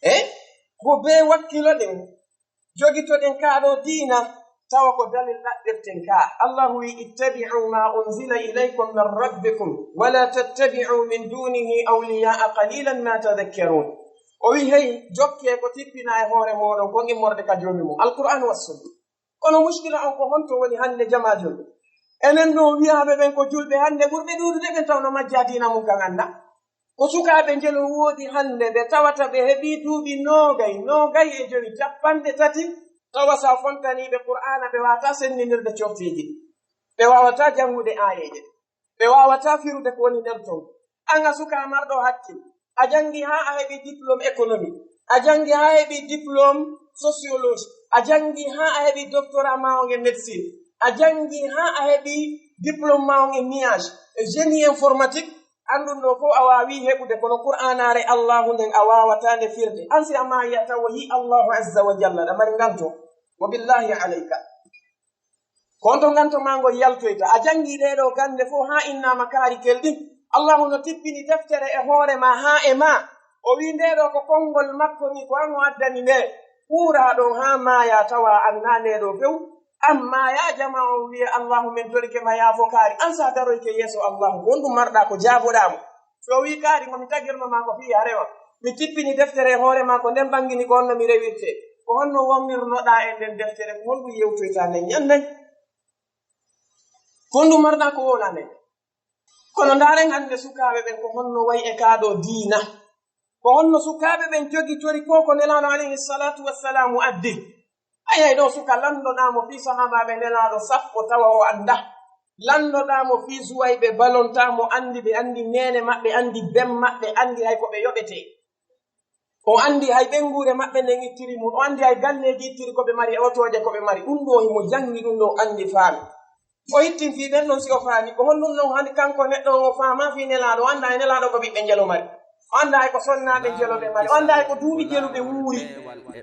E ko bee wakkiloɗen, jogitoɗen kaa ɗoo diina, tawa ko dalil ɗaɓɓirten kaa. Allahu wi, ittabi'u ma unzila ilaykum min rabbikum, wa la tattabi'u min dunihi awliya'a, qalilan ma tadhakkarun. O wi, hey, jokkee ko tippinaa e hoore mooɗon, kon immorde ka Joomi mon. Alqur'aan wa sunna. Kono muskila on ko honto woni hannde jamaajo nde? Enen ɗoo wiyaaɓe ɓen ko julɓe hannde ɓurɓe ɗuuɗude ɓen taw no majjaa diina mum kan anndaa. Ko sukaaɓe njelo woodi hannde ɓe tawata ɓe heɓii duuɓi noogay, noogay e jowi, capanɗe tati, tawa so a fontanii ɓe Qur'aana ɓe waawataa senndinirde corteeji ɗi. Ɓe waawataa janngude aayeeje ɗe. Ɓe waawataa firude ko woni nder ton. An a suka marɗo hakkil. A janngi haa a heɓi diplôme économie. A janngi haa a heɓi diplôme sociologie. A janngi haa a heɓi doctorat ma on e médecine. A janngi haa a heɓi diplôme ma on e niage, e génie informatique. An ɗum ɗoo fof a waawii heɓude, kono Qur'aanaare Allahu nden a waawataa nde firde. An si a maayii a tawa yi Allahu azza wa jalla, ɗa mari nganto. Wa billahi alayka. Ko honto nganto maa ngol yaltoyta? A janngii ɗee ɗoo gannde fof haa innaama kaari kelɗi. Allahu no tippini deftere e hoore maa haa e maa. O wii ndee ɗoo ko konngol makko nii, ko an o addani nde. Ɓuuraa ɗon haa maayaa tawa a anndaa ndee ɗoo few. An maayaa jamaa on wi'e, Allahu men torike ma yaafo kaari. An so a daroyke yeeso Allahu, ko honɗum marɗaa ko jaaboɗaa mo? So o wii kaari ngo mi tagirno maa ko fii a rewa. Mi tippini deftere e hoore maa ko nden ɓangini ko honno mi rewirtee. Ko honno wonnirnoɗaa e nden deftere? Ko honɗum yewtoytaa nden ñannde? Ko honɗum marɗaa ko wowlaa nden? Kono ndaaren hannde sukaaɓe ɓen ko honno wayi e kaa ɗoo diina. Ko honno sukaaɓe ɓen jogitori ko ko Nelaaɗo alayhi salatu wassalamu addi? Ayay ɗoo suka landoɗaa mo fii sahaabaaɓe Nelaaɗo sappo tawa o anndaa. Landoɗaa mo fii Suwayɓe balontaa mo anndi, ɓe anndi neene maɓɓe, anndi ben maɓɓe, anndi hay ko ɓe yoɓetee. O anndi hay ɓeynguure maɓɓe nden ittiri mum, o anndi hay galleeji ittiri ko ɓe mari, e otooje ko ɓe mari. Ɗum ɗo himo janngi, ɗum ɗo anndi faami. O hittintii ɓen ɗon si o faami. Ko honɗum ɗon hani kanko neɗɗo on o faamaa fii Nelaaɗo, o anndaa e Nelaaɗo ko ɓiɓɓe njelo mari. O anndaa e ko sonnaaɓe njelo ɓe mari. O anndaa e ko duuɓi njelu ɓe wuuri.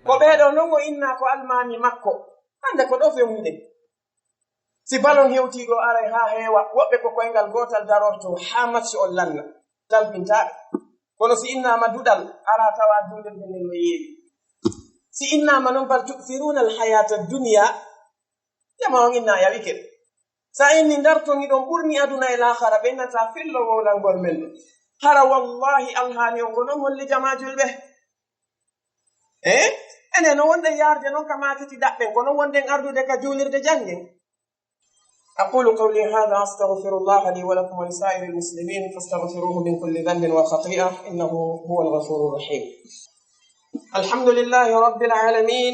Ko ɓee ɗoo non o innaa ko almaami makko. Hannde ko ɗoo fewnuɗen. Si balon hewtii ɗoo aray haa heewa, woɓɓe ko koyngal gootal darortoo haa match on lanna, tampintaa ɓe. Kono si innaama duɗal, araa tawaa duulirde nden no yeewi. Si innaama non, bal tu'thiruna al-hayata ad-dunya, jama on inna yawike. Sa inni ndarton hiɗon ɓurni aduna e laakhara, ɓe innata fillo wowlangol men ɗo. Hara wallahi alhaali on ko non holli jama julɓe. Eh? Enen no wonɗen yaarde non ka maakiti daɓɓen, kono wonɗen ardude ka juulirde janngen. أقول قولي هذا، أستغفر الله لي ولكم ولسائر المسلمين، فاستغفروه من كل ذنب وخطيئة، إنه هو الغفور الرحيم. الحمد لله رب العالمين،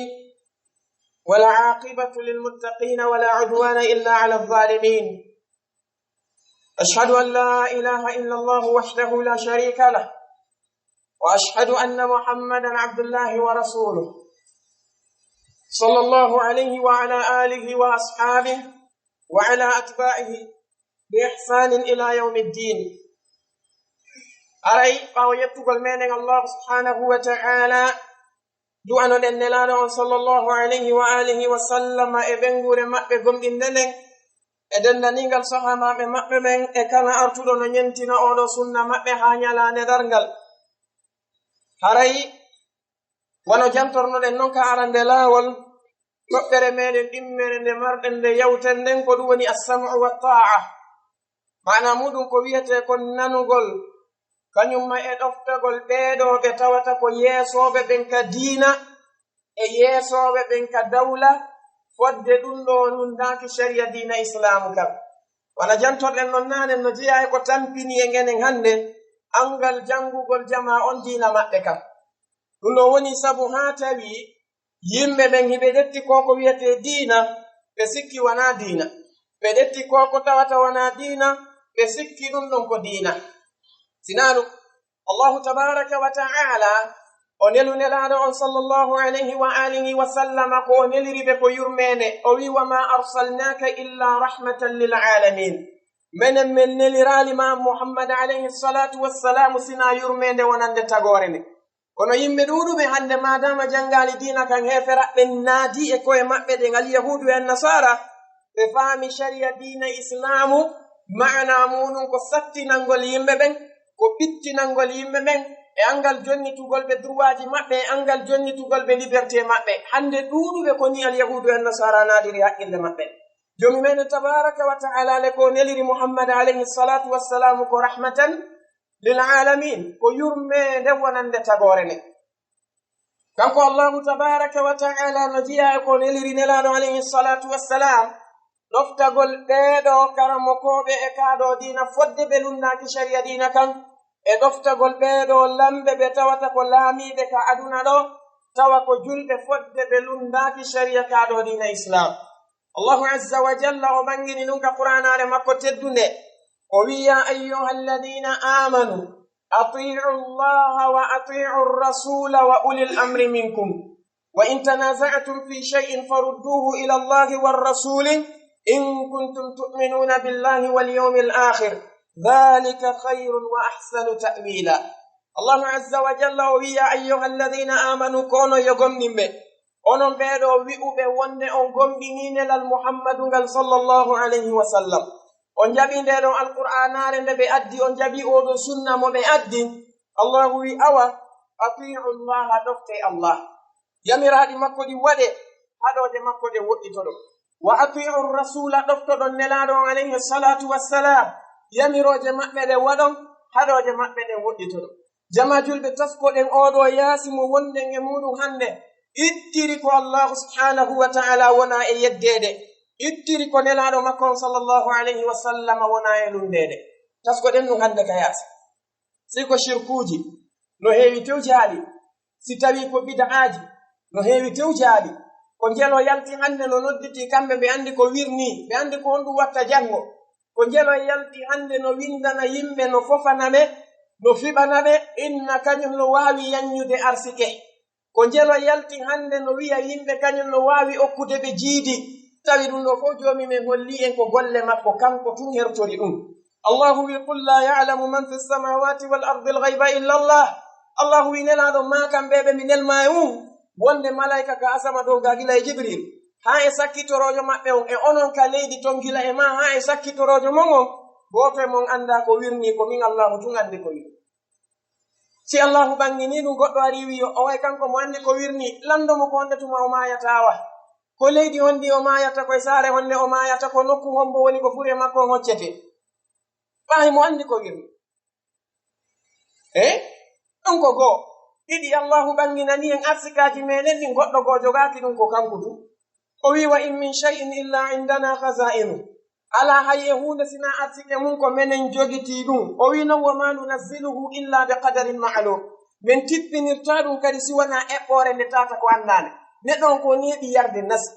والعاقبة للمتقين، ولا عدوان إلا على الظالمين. أشهد أن لا إله إلا الله وحده لا شريك له، وأشهد أن محمدا عبد الله ورسوله، صلى الله عليه وعلى آله وأصحابه وعلى أتباعه بإحسان إلى يوم الدين. Aray, ɓaawo yettugol meɗen Allah subhanahu wa ta'ala, du'anoɗen Nelaaɗo on sallallahu alayhi wa alihi wa sallama e ɓeynguure maɓɓe gomɗinde nden, e denndaningal sahaabaaɓe maɓɓe ɓen, e kala artuɗo no ñentina oo ɗoo sunna maɓɓe haa ñalaande darngal. Haray, wano jantornoɗen non ka arande laawol, toɓɓere meɗen ɗimmere nde marɗen nde yawten nden, ko ɗum woni as-sam'u wa ta'a. Maanaa muuɗum ko wi'etee kon nanugol, kañum ma e ɗoftagol ɓee ɗoo ɓe tawata ko yeesooɓe ɓen ka diina, e yeesooɓe ɓen ka dawla, fodde ɗum ɗoo lunndaaki sariya diina Islaamu kan. Wano jantorɗen non naane, no jeyaa e ko tampini e enen hannde, anngal janngugol jamaa on diina maɓɓe kan. Ɗum ɗoo woni sabu haa tawi yimɓe ɓen hiɓe ƴetti ko ko wi'etee diina, ɓe sikki wanaa diina. Ɓe ƴetti ko ko tawata wanaa diina, ɓe sikki ɗum ɗon ko diina. Sinaa ɗum, Allahu tabaraka wa ta'ala o nelu Nelaaɗo on sallallahu alayhi wa alihi wa sallama, ko o neliri ɓe ko yurmeende. O wi'i, "Wa ma arsalnaka illa rahmatan lil alamin." Menen men neliraali ma Muhammad alayhi salatu wassalam sinaa yurmeende wonande tagoore nde. Kono yimɓe ɗuuɗuɓe hannde, maadaama janngaali diina kan, heeferaɓe naadii e ko'e maɓɓe ɗen, alyahuudu e annasaara, ɓe faami sariya diina Islaamu, maanaa muuɗum ko sattinangol yimɓe ɓen, ko ɓittinangol yimɓe ɓen, e anngal jonnitugol ɓe droitji maɓɓe, e anngal jonnitugol ɓe liberté maɓɓe. Hannde ɗuuɗuɓe ko nii alyahuudu e annasaara naadiri haqqille maɓɓe. Joomi men tabaaraka wa ta'ala le ko neliri Muhammad alayhi salatu wassalam ko rahmatan lil alamin, ko yurmeende wonande tagoore nde. Kanko Allahu tabaaraka wa ta'ala no jeyaa e ko neliri Nelaaɗo alayhi salatu wassalam, ɗoftagol ɓee ɗoo karamokooɓe e kaa ɗoo diina fodde ɓe lunndaaki sariya diina kan, e ɗoftagol ɓee ɗoo lamɓe ɓe tawata ko laamiiɓe ka aduna ɗoo, tawa ko julɓe fodde ɓe lunndaaki sariya kaa ɗoo diina Islaam. Allahu azza wa jalla o ɓangini ɗum ka Qur'aanaare makko teddunde. O wi'i, "Ya ayyuha alladhina amanu, ati'u Allaha wa ati'u ar-rasula wa ulil amri minkum. Wa in tanaza'tum fi shay'in farudduhu ila Allahi war rasuli in kuntum tu'minuna billahi wal yawmil akhir. Dhalika khayrun wa ahsanu ta'wila." Allahu azza wa jalla o wi'i, "Ya ayyuha alladhina amanu, ko onon yo gomɗinɓe." Onon ɓee ɗoo wi'uɓe wonde on gomɗinii nelal Muhammadu ngal sallallahu alayhi wa sallam. On jaɓii ndee ɗoo Alqur'aanaare nde ɓe addi, on jaɓii oo ɗoo sunna mo ɓe addi. Allahu wi'i, "Awa, ati'u Allaha, ɗoftee Allah. Yamiraaɗi makko ɗin waɗee, haɗooje makko ɗen woɗɗitoɗon. Wa ati'u Rasuula, ɗoftoɗon Nelaaɗo on alayhi salatu wassalam. Yamirooje maɓɓe ɗen waɗon, haɗooje maɓɓe ɗen woɗɗitoɗon." Jama julɓe, taskoɗen oo ɗoo yaasi mo wonɗen e muuɗum hannde, ittiri ko Allahu subhanahu wa ta'ala wonaa e yeddeede, ittiri ko Nelaaɗo makko on sallallahu alayhi wa sallam wonaa e lunndeede. Taskoɗen ɗum hannde ka yaasi. Si ko shirkuuji, no heewi tewjaali. Si tawii ko bid'aaji, no heewi tewjaali. Ko njelo yalti hannde no nodditii kamɓe, ɓe anndi ko wirnii, ɓe anndi ko honɗum watta janngo. Ko njelo yalti hannde no winndana yimɓe, no fofana ɓe, no fiɓana ɓe, inna kañum no waawi yaññude arsike. Ko njelo yalti hannde no wiya yimɓe kañum no waawi okkude ɓe jiidi. Tawi ɗum ɗo fof Joomi men hollii en ko golle makko, kanko tun hertori ɗum. Allahu wi, "Qul laa ya'lamu man fi samaawaati wal ardi al ghayba illa Allah." Allahu wi, "Nelaaɗo, maa kam ɓe ɓe mi nelma e mum, wonde malayka ka asama dow ga gila e Jibril, haa e sakkitoroojo maɓɓe on, e onon ka leydi ton gila e maa, haa e sakkitoroojo mon on, gooto e mon anndaa ko wirnii, ko min Allahu tun anndi ko wirnii." Si Allahu ɓanginii ɗum, goɗɗo arii wii, o way kanko mo anndi ko wirnii, lanndo mo ko honde tuma o maayata wa. Ko leydi honndi o maayata, ko e saare honde o maayata, ko nokku hombo woni ko fure makko on hoccete. Ɓaahi mo anndi ko wirnii. E? Ɗum ko goo. Ɗiɗi, Allahu ɓanginanii en arsikaaji meɗen ɗin, goɗɗo goo jogaaki ɗum, ko kanko tun. O wii, "Wa in min shay'in illa indana khaza'inu." Alaa hay e huunde sinaa arsike mum ko menen jogitii ɗum. O wii non, "Wa ma nunazziluhu illa bi qadarin ma'lum." Men tippinirtaa ɗum kadi si wanaa eɓɓoore nde tata ko anndaande. Neɗɗo on ko o neeɓi yarde nasi,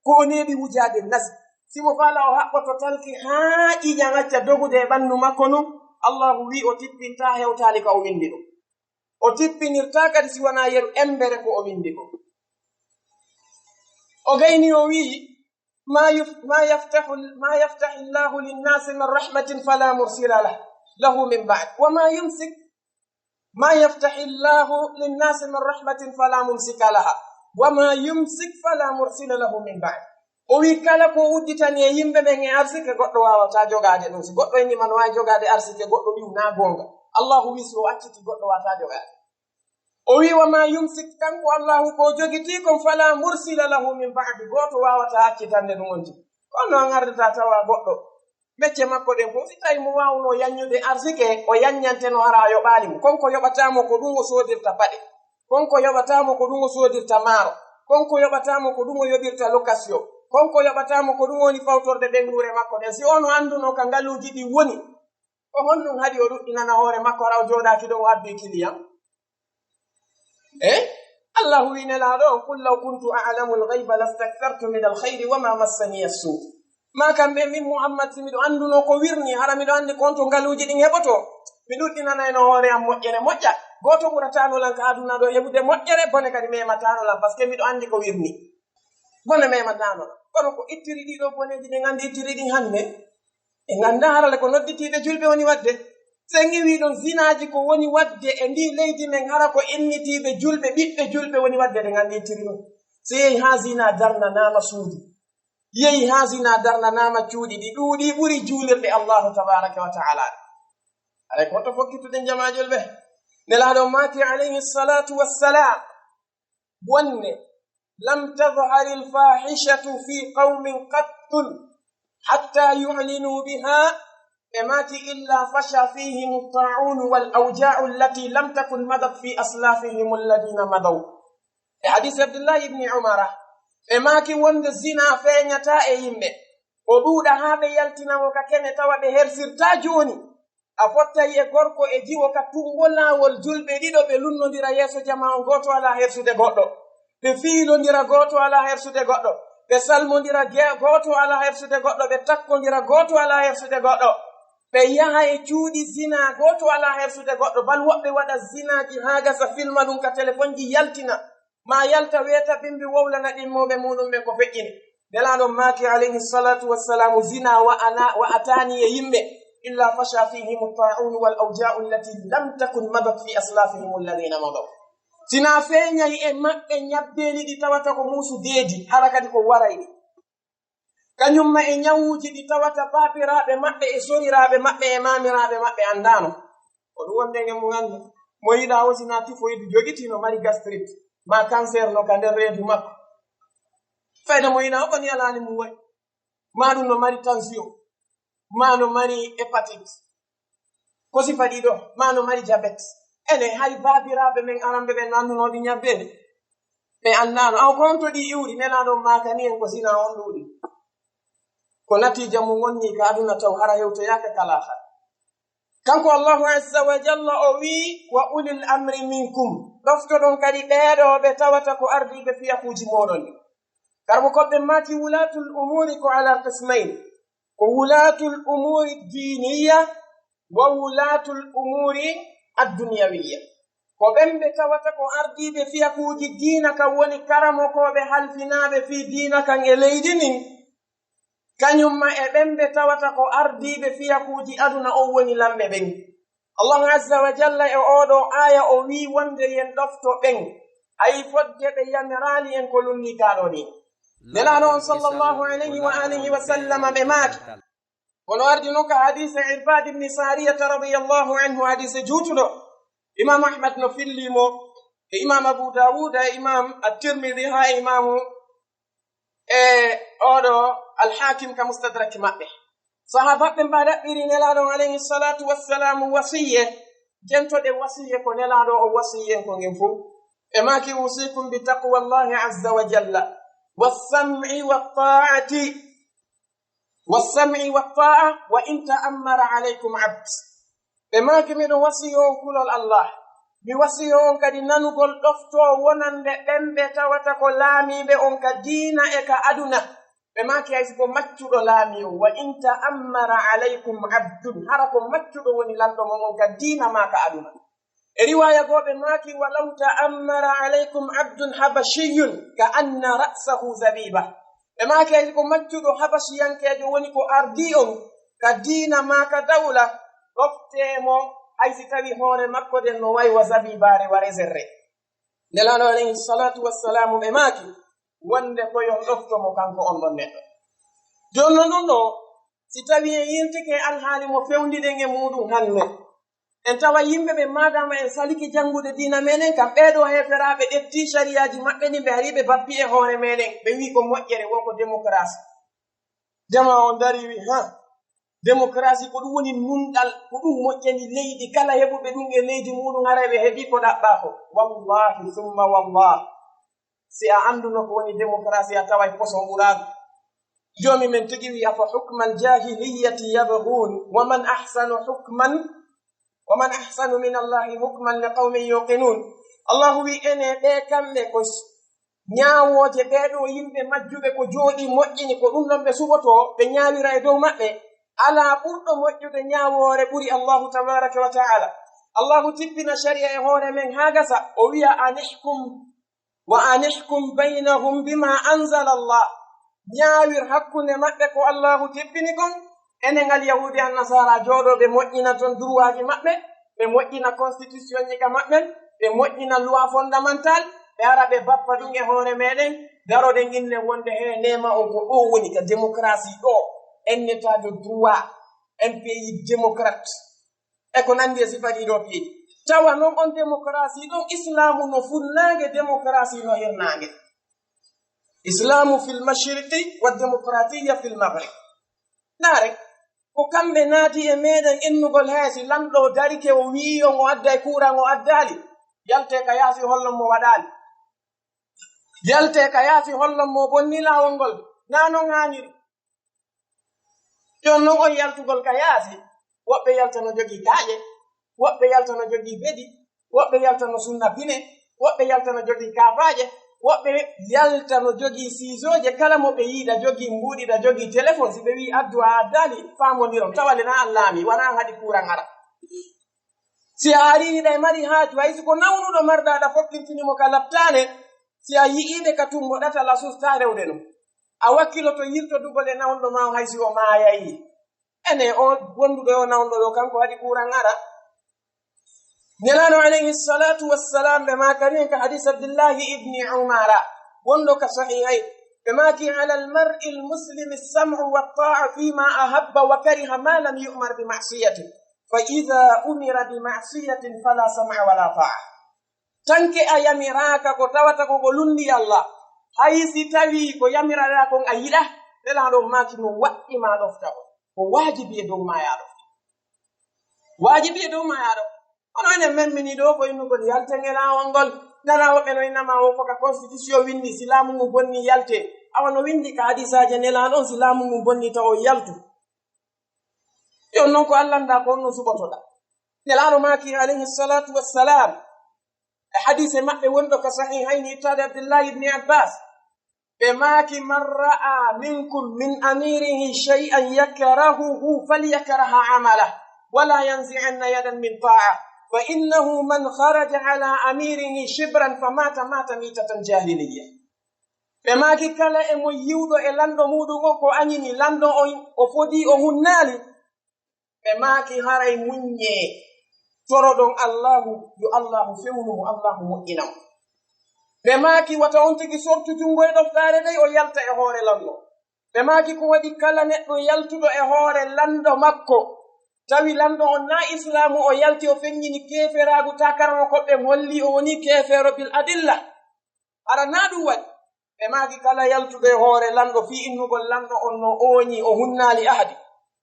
ko o neeɓi wujaade nasi. Si mo faala o haɓɓoto talki haa ƴiiƴan acca dogude e ɓanndu makko nun, Allahu wii o tippintaa hewtaali ka o winndi ɗum. O tippinirtaa kadi si wanaa yeru embere ko o winndi ko. O gayni o wii, "Ma yuf-, ma yaftahu, ma yaftahi Allahu linnaasi min rahmatin fala mursila lah-, lahu min ba'd. Wa ma yumsik, ma yaftahi Allahu linnaasi min rahmatin fala mumsika laha. Wa ma yumsik fala mursila lahu min ba'd." O wii, "Kala ko udditani e yimɓe ɓen e arsike, goɗɗo waawataa jogaade ɗum. Si goɗɗo inni ma no waawi jogaade arsike, goɗɗo wi'u naa goonga. Allahu wii, si o acciti, goɗɗo waawataa jogaade." O wii, "Wa ma yumsik, kanko Allahu ko o jogitii kon, fala mursila lahu min ba'di, gooto waawataa accitande ɗum on tigi." Kono an ardata tawa goɗɗo, mecce makko ɗen fof, si tawi mo waawno yaññude arsike, o yaññanteno hara a yoɓaali mo. Kon ko yoɓataa mo ko ɗum o soodirta paɗe. Kon ko yoɓataa mo ko ɗum o soodirta maaro. Kon ko yoɓataa mo ko ɗum o yoɓirta location. Kon ko yoɓataa mo ko ɗum woni fawtorde ɓennuure makko ɗen. Si on o annduno ka ngaluuji ɗi woni, ko honɗum haɗi o ɗuɗɗinana hoore makko, hara o jooɗaaki ɗo o habbii client? E? Allahu wii Nelaaɗo on, "Qul law kuntu a'lamu al-ghayba lastakthartu min al-khayri wa ma massaniya as-su." Maa kam ɓe min Muhammad, si miɗo annduno ko wirni, hara miɗo anndi ko on to ngaluuji ɗin heɓoto, mi ɗuɗɗinanayno hoore am moƴƴere moƴƴa. Gooto ɓurataano lan ka aduna ɗo heɓude moƴƴere, bone kadi memataano lan, parce que miɗo anndi ko wirni. Bone memataano lan. Kono ko ittiri ɗiɗo boneeji ɗin, anndi ittiri ɗin hannde. En anndaa harale ko nodditiiɓe julɓe woni waɗde. Sen iwii ɗon zinaaji ko woni waɗde e ndii leydi men, hara ko innitiiɓe julɓe, ɓiɓɓe julɓe woni waɗde, ɗen anndi ittiri ɗum. So yehi haa zinaa darnanaama suudu, yehi haa zinaa darnanaama cuuɗi, ɗi ɗuuɗi ɓuri juulirɗe Allahu tabaaraka wa ta'ala. Haray ko to fokkituɗen jamaajol ɓe. Nelaaɗo maaki alayhi salaatu wassalaam, wonde, "Lam tadhhari al-fahishatu fi qawmin qattun hatta yu'linu biha," ɓe maaki, "illa fasha fihim at-ta'un wal awja'u allati lam takun madat fi aslafihim alladhina madaw." E hadis Abdullahi ibni Umara, ɓe maaki wonde zina feeñataa e yimɓe, o ɗuuɗa haa ɓe yaltina mo ka kene, tawa ɓe hersirtaa jooni. A fottay e gorko e jiwo ka tummbo laawol, julɓe ɗiɗo ɓe lunnondira yeeso jamaa on, gooto alaa hersude goɗɗo. Ɓe fiilondira, gooto alaa hersude goɗɗo. Ɓe salmondira, ge-, gooto alaa hersude goɗɗo. Ɓe takkondira, gooto alaa hersude goɗɗo. Ɓe yaha e cuuɗi zinaa, gooto alaa hersude goɗɗo. Bal woɓɓe waɗa zinaaji haa gasa, filma ɗum ka telefonji, yaltina. Maa yalta weeta bimbi wowlana ɗimmooɓe muuɗum ɓen ko feƴƴini. Nelaaɗo maaki, alayhi salatu wassalamu, zina wa'ana-, wa'ataani e yimɓe, illa fasha fihim at-ta'un wal awja'u allati lam takun madat fi aslafihim alladhina madaw. Zina feeñay e maɓɓe ñabbeeli ɗi tawata ko muusu deedi, hara kadi ko waray ɗi. Kañum ma e ñawuuji ɗi tawata baabiraaɓe maɓɓe e soriraaɓe maɓɓe e maamiraaɓe maɓɓe anndaano. Ko ɗum wonde ngen mo nganndu. Mo yiɗaa o zina typhoïde jogitii, no mari gastrite, ma cancer no ka nder reedu makko. Fayda mo yiɗaa o, ko ni alaani mum wayi. Ma ɗum no mari tension, ma no mari hépatite. Ko sifa ɗiɗo, ma no mari jabet. Ene hay baabiraaɓe men aranɓe ɓen no anndunoo ɗi ñabbeeli. Ɓe anndaano. Aw, ko honto ɗi iwri? Nelaaɗo maakani en ko zina on ɗuuɗi. Ko natiija mum wonni ka aduna taw, hara hewtoyaaka ka laakhara. Kanko Allahu azza wa jalla o wii, "Wa ulil amri minkum." Ɗoftoɗon kadi ɓeeɗo ɓe tawata ko ardiiɓe fiyakuuji mooɗon ɗi. Karbukooɓe maaki, wulaatul umuuri ko ala qismayn. Ko wulaatul umuuri diiniya wa wulaatul umuuri adduniyawiyya. Ko ɓen ɓe tawata ko ardiiɓe fiyakuuji diina kan, woni karamokooɓe halfinaaɓe fii diina kan e leydi ndin, kañumma e ɓen ɓe tawata ko ardiiɓe fiyakuuji aduna, on woni lamɓe ɓen. Allahu azza wa jalla e oo ɗoo aaya o wi'i wonde yen ɗofto ɓen, hay fodde ɓe yamiraali en ko lunnii kaa ɗoo nii. Nelaaɗo on sallallahu alayhi wa alihi wa sallama ɓe maaki, kono ardi non ka hadiise Irbaad ibn Saariyata radiyallahu anhu, hadiise juutuɗo. Imaamu Ahmad no fillii mo, e Imaamu Abu Daawuda, e Imaamu At-Tirmidi, haa e Imaamu, e oo ɗoo Al-Haakim ka Mustadrak maɓɓe. Sahaabaaɓe ɓen ɓe ɗaɓɓiri Nelaaɗo on alayhi salaatu wassalaamu wasiyye, jento ɗen wasiyye ko Nelaaɗo on wasiyyi en kon en fow. Ɓe maaki, "Uusiikum bi taqwallahi azza wa jalla, was-sam'i wat-taa'ati." Wassam'i wattaa'a wa in ta'ammara alaykum abd. Ɓe maaki, miɗo wasiyoo on kulol Allah. Mi wasiyoo on kadi nanugol ɗoftoo wonande ɓen ɓe tawata ko laamiiɓe on ka diina e ka aduna. Ɓe maaki, hay si ko maccuɗo laamii on, wa in ta'ammara alaykum abdun, hara ko maccuɗo woni lanɗo mon on ka diina maa ka aduna. E riwaaya goo ɓe maaki, "Walaw ta'ammara alaykum abdun habashiyyun ka anna ra'sahu zabiba." Ɓe maaki, hay si ko maccuɗo habashiyankeejo woni ko ardii on ka diina maa ka dawla, ɗoftee mo, hay si tawii hoore makko nden no wa'i wa zabibaare, wa rezerre. Nelaaɗo alayhi salaatu wassalaamu ɓe maaki wonde ko yo on ɗofto mo kanko on ɗon neɗɗo. Jooni non ɗun ɗoo, si tawii en yiltike alhaali mo fewndiɗen e muuɗun hannde, en tawa yimɓe ɓen, maadaama en salike janngude diina meɗen kan, ɓee ɗoo heeferaaɓe ƴettii sariyaaji maɓɓe ɗin, ɓe ari ɓe bappi e hoore meɗen, ɓe wi'i ko moƴƴere, wo ko démocratie. Jamaa on darii wi'i, "Ha, démocratie ko ɗun woni nunɗal, ko ɗun moƴƴani leydi, kala heɓuɓe ɗun e leydi muuɗun haray ɓe heɓii ko ɗaɓɓaa kon." Wallaahi summa wallaahi, si a annduno ko woni démocratie, a taway poson ɓuraaɗo. Joomi men tigi wi'i, "Afa hukmal jaahiliyyati yabghuun, wa man ahsanu hukman, wa man ahsanu min Allahi hukman li qawmin yuuqinuun." Allahu wi'i, ene ɓee kamɓe ko s-, ñaawooje ɓee ɗoo yimɓe majjuɓe ko jooɗii moƴƴini, ko ɗun ɗon ɓe suɓotoo, ɓe ñaawira e dow maɓɓe. Alaa ɓurɗo moƴƴude ñaawoore ɓuri Allahu tabaaraka wa ta'aala. Allahu tippina sariya e hoore men haa gasa, o wi'a, "Anihkum, wa anihkum baynahum bima anzala Allah." Ñaawir hakkunde maɓɓe ko Allahu tippini kon. Enen al Yahuudi an Nasaara jooɗoo ɓe moƴƴina ton duruwaaji maɓɓe, ɓe moƴƴina konstitusiyoŋji ka maɓɓen, ɓe moƴƴina luwa fondamental, ɓe ara ɓe bappa ɗun e hoore meɗen, daroɗen innen wonde he neema on ko ɗoo woni ka démocratie ɗoo, en état de droit, en pays démocrate. E ko nanndi e sifa ɗii ɗoo piiji. Tawa non on démocratie ɗon, Islaamu no funnaange, démocratie no hirnaange. Islaamu fil mashriqi wa démocratie fil maghrib. Ndaare, ko kamɓe naati e meɗen innugol, hee si lanɗo darike o wi'i on o adday kuuran o addaali, yaltee ka yaasi hollon mo waɗaali. Yaltee ka yaasi hollon mo bonni laawol ngol, naa non haaniri. Jooni non on yaltugol ka yaasi, woɓɓe yalta no jogii kaaƴe, woɓɓe yalta no jogii bedi, woɓɓe yalta no sunna pine, woɓɓe yalta no jogii kaafaaje, woɓɓe yalta no jogii siisooje, kala mo ɓe yi'i ɗa jogii mbuuɗi, ɗa jogii telefon, si ɓe wi'i addu a addaali, faamondiron, tawa le na an laamii, wanaa an haɗi kuuran ara. Si a arii hiɗa e mari haaju, hay si ko nawnuɗo marɗa aɗa fokkintini mo ka laptaane, si a yi'ii ɓe ka tumbo ɗatal a sustaa rewde non. A wakkiloto yiltodugol e nawnuɗo maa on hay si o maayay. Ene o wonduɗo e o nawnuɗo ɗoo kanko haɗi kuuran ara. Nelaaɗo alayhi salaatu wassalaam ɓe maakani en ka hadiis Abdullahi ibni Umara wonɗo ka Sahihayn. Ɓe maaki, "Alal mar'il muslimi sam'u wa ta'a fima ahabba wa kariha ma lam yu'mar bi ma'siyatin. Fa idha umira bi ma'siyatin fala sam'a wala ta'a." Tanke a yamiraaka ko tawata ko ko lunndi Allah, hay si tawii ko yamiraɗaa kon a yiɗaa, Nelaaɗo maaki no waɗɗi ma ɗofta ko. Ko waajibi e dow ma yaa ɗofta. Waajibi e dow ma yaa ɗofta. Kono enen men mini ɗoo ko innugol yalten e laawol ngol. Nana woɓɓe no innama o ko ka constitution winndi, si laamu ngun bonni yaltee. Awa no winndi ka hadiisaaji Nelaaɗo on, si laamu ngun bonni taw on yaltu. Yo non ko Allah ndaa ko on no suɓotoɗaa. Nelaaɗo maaki alayhi salaatu wassalaam, e hadiise maɓɓe wonɗo ka Sahihayni ittaade Abdullahi ibni Abbas, ɓe maaki, "Man ra'a minkum min amirihi shay'an yakrahuhu falyakrah amalah, wala yanzi'anna yadan min ta'a." فإنه من خرج على أميره شبرا فمات مات ميتة جاهلية. Ɓe maaki kala e mo yiwɗo e lanɗo muuɗum on ko añini lanɗo on, o fodii, o hunnaali. Ɓe maaki haray muññee, toroɗon Allaahu, yo Allaahu fewnu mo, Allaahu moƴƴina mo. Ɓe maaki wata on tigi sortu junngo e ɗoftaare dey, o yalta e hoore lanɗo. Ɓe maaki ko waɗi kala neɗɗo yaltuɗo e hoore lanɗo makko, tawi lanɗo on naa islaamu, o yalti o feññini keeferaagu, takaramo ko ɓe holli o woni keefeero bil adilla. Hara naa ɗum waɗi. Ɓe maaki kala yaltuɗo e hoore lanɗo fii innugol lanɗo on no ooñi, o hunnaali ahadi.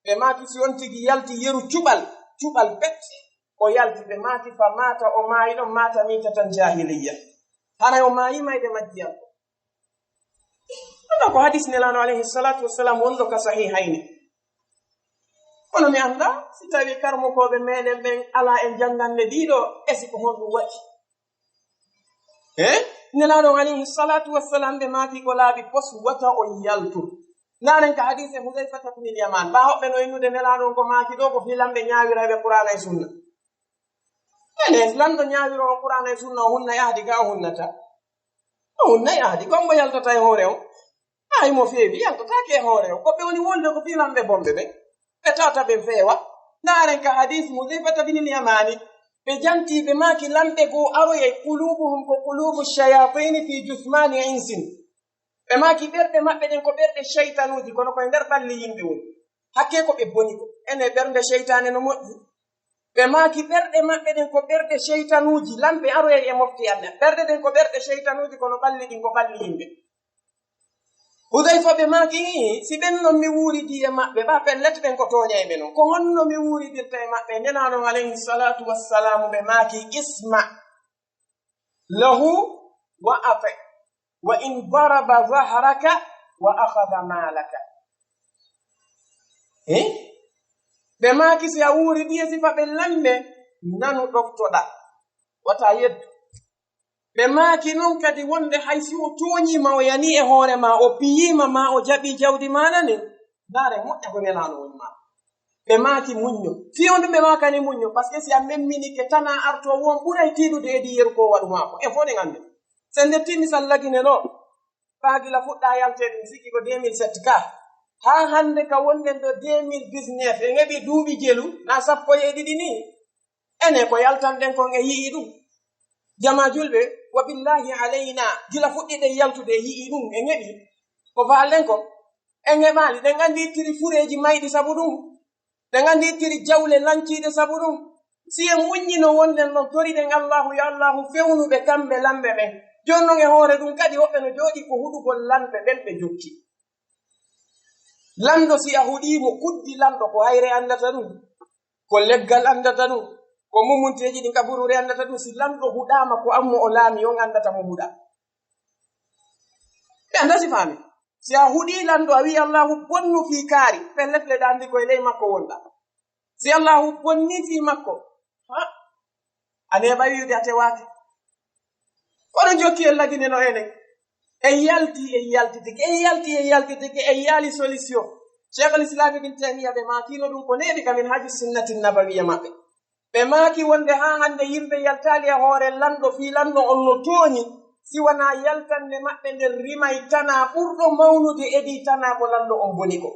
Ɓe maaki si on tigi yalti yeru cuɓal, cuɓal pet, o yalti. Ɓe maaki fa maata, o maayi ɗon, maata miitatan jaahiliyya. Haray o maayi mayde majjiyal. Ɗum ko hadis Nelaaɗo alayhi salaatu wassalaam wonɗo ka sahihayni. Kono mi anndaa si tawii karmokooɓe meɗen ɓen alaa en janngande ɗiɗo, e si ko honɗum waɗi? Eh? Nelaaɗo alayhi salaatu wassalaam ɓe maaki ko laabi pos wata o yaltu. Ndaaren ka hadise Hudayfata bin Yaman. Ɓaa hoɓɓe no innude Nelaaɗo on ko maaki ɗo ko fii lanɓe ñaawirayɓe Qur'aana e Sunna. Ene lanɗo ñaawiroowo Qur'aana e Sunna o hunnay ahdi ka o hunnata. O hunnay ahdi, ko mbo yaltata e hoore o. Hay mo feewi, yaltataake e hoore o. Ko ɓe woni wolde ko fii lanɓe bonɓe ɓe. Ɓe tawata ɓe feewa. Ndaaren ka hadis Hudayfata bin Yamani. Ɓe janti, ɓe maaki lanɓe goo aroyay, qulubuhum ko qulubu shayatini fi jusmani insin. Ɓe maaki ɓerɗe maɓɓe ɗen ko ɓerɗe shaytanuuji, kono koye nder ɓalli yimɓe woni. Hakkee ko ɓe boni ko. Ene ɓernde shaytaane no moƴƴi. Ɓe maaki ɓerɗe maɓɓe ɗen ko ɓerɗe shaytanuuji, lanɓe aroyay e mofti an. Ɓerɗe ɗen ko ɓerɗe shaytanuuji, kono ɓalli ɗin ko ɓalli yimɓe. Hudayfa ɓe maaki, "Ii, si ɓen non mi wuuridii e maɓɓe, ɓaa pellet ɓen ko tooñayɓe non. Ko honno mi wuuridirta e maɓɓe?" Nelaaɗo alayhi salaatu wassalaamu ɓe maaki, "Isma lahu wa ati, wa in daraba zahraka wa akhadha malaka." Eh? Ɓe maaki, "Si a wuuridii e sifa ɓe lanɓe, nanu ɗoftoɗaa. Wata yeddu." Ɓe maaki non kadi wonde hay si o tooñii ma, o yanii e hoore ma, o piyiima ma, o jaɓii jawdi maa nin, ndaare moƴƴa ko Nelaaɗo woni ma. Ɓe maaki muñño. Fii honɗum ɓe maakani muñño? Parce que si a memminike tanaa artoowo on ɓuray tiiɗude e ɗii yeru ko waɗu maa ko. En fof ɗen anndi. Si en ƴettii misal Lagine ɗoo, ɓaa gila fuɗɗaa yalteede, mi sikki ko deux mille sept ka. Haa hannde ka wonɗen ɗoo deux mille dix-neuf, en heɓii duuɓi jelu, naa sappo e ɗiɗi nii. Enen ko yaltanɗen kon e yi'ii ɗum. Jamaa julɓe, wa billahi alayna, gila fuɗɗiɗen yaltude e yi'ii ɗum, en heɓii. Ko faalɗen kon, en heɓaali. Ɗen anndi ittiri fureeji mayɗi sabu ɗum. Ɗen anndi ittiri jawle lanciiɗe sabu ɗum. Si en muññino wonɗen ɗon, toriɗen Allahu, yo Allahu fewnu ɓe kamɓe lanɓe ɓen. Jooni non e hoore ɗum kadi, woɓɓe no jooɗii ko huɗugol lanɓe ɓen ɓe jokki. Lanɗo, si a huɗii mo, kuddi lanɗo, ko hayre anndata ɗum, ko leggal anndata ɗum, ko mumunteeji ɗin kaburuure anndata ɗum. Si lanɗo huɗaama, ko an mo o laami on anndata mo huɗaa. Ɓe anndaa si faami. Si a huɗii lanɗo, a wi'i, "Allahu bonnu fii kaari," pellet le ɗa anndi ko e ley makko wonɗaa. Si Allahu bonni fii makko, ha, a neeɓay wi'ude a tewaaki. Kono jokki en Lagine no enen. En yalti, en yaltitike, en yalti, en yaltitike, en yaali solution. Cheikhul Islam Ibn Taymiyyah ɓe maakino ɗum ko neeɓi ka Minhaju Sunnati Nabawiyya maɓɓe. Ɓe maaki wonde haa hannde yimɓe yaltaali e hoore lanɗo, fii lanɗo on no tooñi, si wanaa yaltande maɓɓe nder rimay tanaa ɓurɗo mawnude e ɗii tanaa ko lanɗo on boni ko.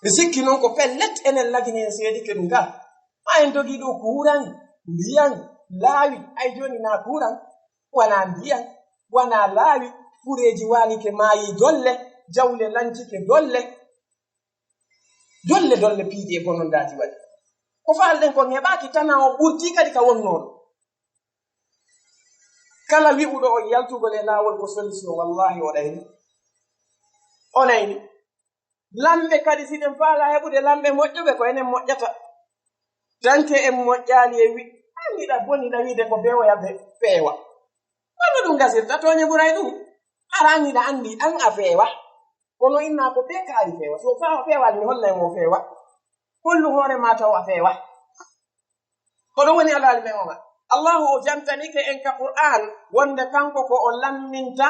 Mi sikki non ko pellet enen Lagine en seedike ɗum gaa. Haa en dogii ɗoo kuuran, ndiyan, laawi, ay jooni naa kuuran, wanaa ndiyan, wanaa laawi, fureeji waalike maayii dolle, jawle lancike dolle. Dolle, dolle piiji e bonondaaji waɗi. Ko faalɗen kon heɓaaki, tanaa on ɓurtii kadi ka wonnoo ɗoo. Kala wi'uɗo on yaltugol e laawol ko solution, wallaahi o ɗayni. O ɗayni. Lanɓe kadi, si ɗen faalaa heɓude lanɓe moƴƴuɓe, ko enen moƴƴata. Tanke en moƴƴaali e wi-, an hiɗa boni, hiɗa wiide ko bewoya be-, feewa. Kono ɗum gasirta, tooñe ɓuray ɗum. Hara an hiɗa anndi an a feewa. Kono innaa ko bee kaari feewa. So faa-, feewaali, mi hollay mo o feewa. Hollu hoore maa taw a feewa. Ko ɗum woni alhaali men o ma. Allahu o jantanike en ka Qur'aan wonde kanko ko o lamminta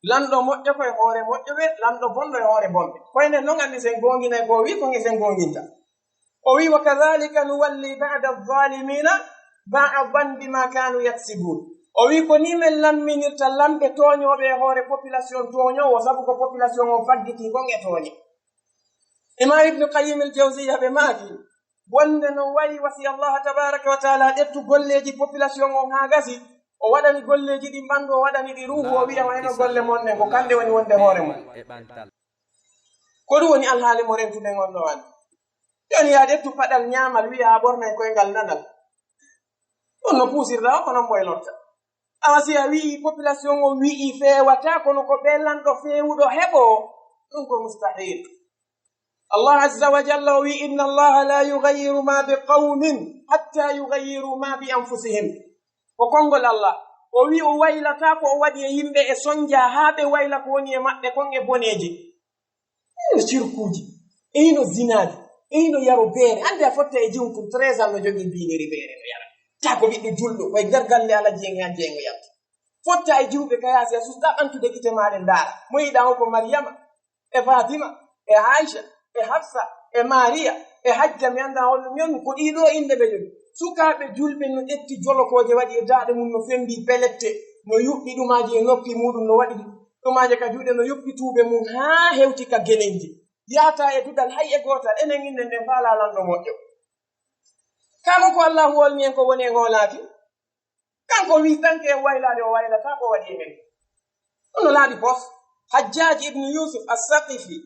lanɗo moƴƴo ko e hoore moƴƴuɓe, lanɗo bonɗo e hoore bonɓe. Ko enen non anndi si en goonginay ko o wi'i, kon e si en goonginta. O wi, "Wa kadhalika nuwalli ba'da adh-dhalimina ba'dan bima kanu yaksibun." O wi, "Ko ni men lamminirta lamɓe tooñooɓe e hoore population tooñoowo, sabu ko population on faggiti kon e tooñe." Imam Ibnu Qayyim al-Jawziyya ɓe maaki, wonde no wayi wasi Allah tabaraka wa taala ƴettu golleeji population on haa gasi, o waɗani golleeji ɗin ɓanndu, o waɗani ɗi ruuhu, o wiya, "Wayno golle mon ɗen, ko kamɗe woni wonde hoore mon." Ko ɗum woni alhaali mo rentuɗen on ɗo an. Jooni yaa ƴettu paɗal ñaamal, wiya a ɓornay koyngal nanal. Ɗum no puusirɗa o, ko non mboy lotta. Awa si a wi'i population o wi'i feewata, kono ko ɓe lanɗo feewuɗo heɓo, ɗum ko mustahil. Allah azza wa jalla o wi'i, "Inna Allaha la yughayyiru ma bi qawmin hatta yughayyiru ma bi anfusihim." Ko konngol Allah. O wi'i o waylata ko o waɗi e yimɓe e sonja haa ɓe wayla ko woni e maɓɓe kon e boneeji. E hino cirkuuji, e hino zinaaji, e hino yaro beere. Annde a fotta e jiwnkun treize ans no jogii biiniri beere no yara. Taa ko ɓiɗɗo julɗo, koye nder galle Alaji en e Hajji en o yalti. Fotta e jiwɓe ka yaasi, a susɗa ɓantude gite maaɗa ndaara. Mo yiɗaa on ko Mariyama, e Fatima, e Aisha, e Hafsa, e Mariya, e Hajja, mi anndaa holno mi on, ko ɗii ɗoo innde ɓe jogii. Sukaaɓe julɓe no ƴetti jolokooje waɗi e daaɗe mum, no fembi pelette, no yuɓɓi ɗumaaji e noppi muuɗum, no waɗi ɗumaaje ka juuɗe, no yuppi tuuɓe mum haa hewti ka genenji. Yaata e duɗal hay e gootal, enen innen nden faalaa lanɗo moƴƴo. Kamo ko Allahu wolni en ko woni en hoolaaki. Kanko wi tanke en waylaade o waylata ko waɗi e men. Ɗum no laaɓi pos. Hajjaaji ibnu Yusuf As-Saqifi,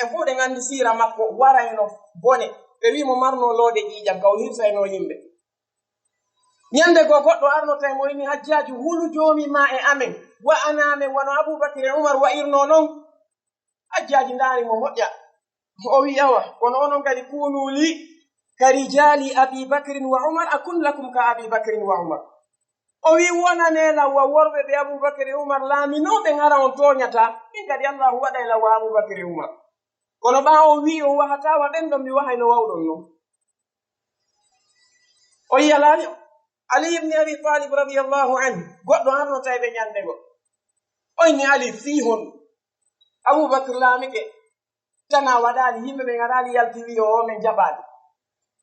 en fof ɗen anndi siira makko, warayno bone. Ɓe wi mo marno loode ƴiiƴam, ka o hirsayno yimɓe. Ñande goo goɗɗo arnotay mo inni, "Hajjaaju, hulu joomi ma e amen, wa'anaa men wano Abubakar e Umar wa'irnoo non." Hajjaaji ndaari mo moƴƴa. O wi, "Awa, kono onon kadi kunu li ka rijaali Abi Bakrin wa Umar, akun lakum ka Abi Bakrin wa Umar." O wi, "Wonanee lan wa worɓe ɓe Abubakar e Umar laaminoo ɓen, hara on tooñataa. Min kadi Allahu waɗay lan wa Abubakar e Umar." Kono ɓaawo o wi o wahataa wa ɓen ɗon, mi wahayno wawɗon non. O yiyalaani o. Ali ibn Abi Talib radiyallahu anhu, goɗɗo arnotay ɓe ñande goo. O inni Ali, "Fii hon? Abubakar laamike, tana waɗaali, yimɓe ɓen araali yalti wi o, o men jaɓaali.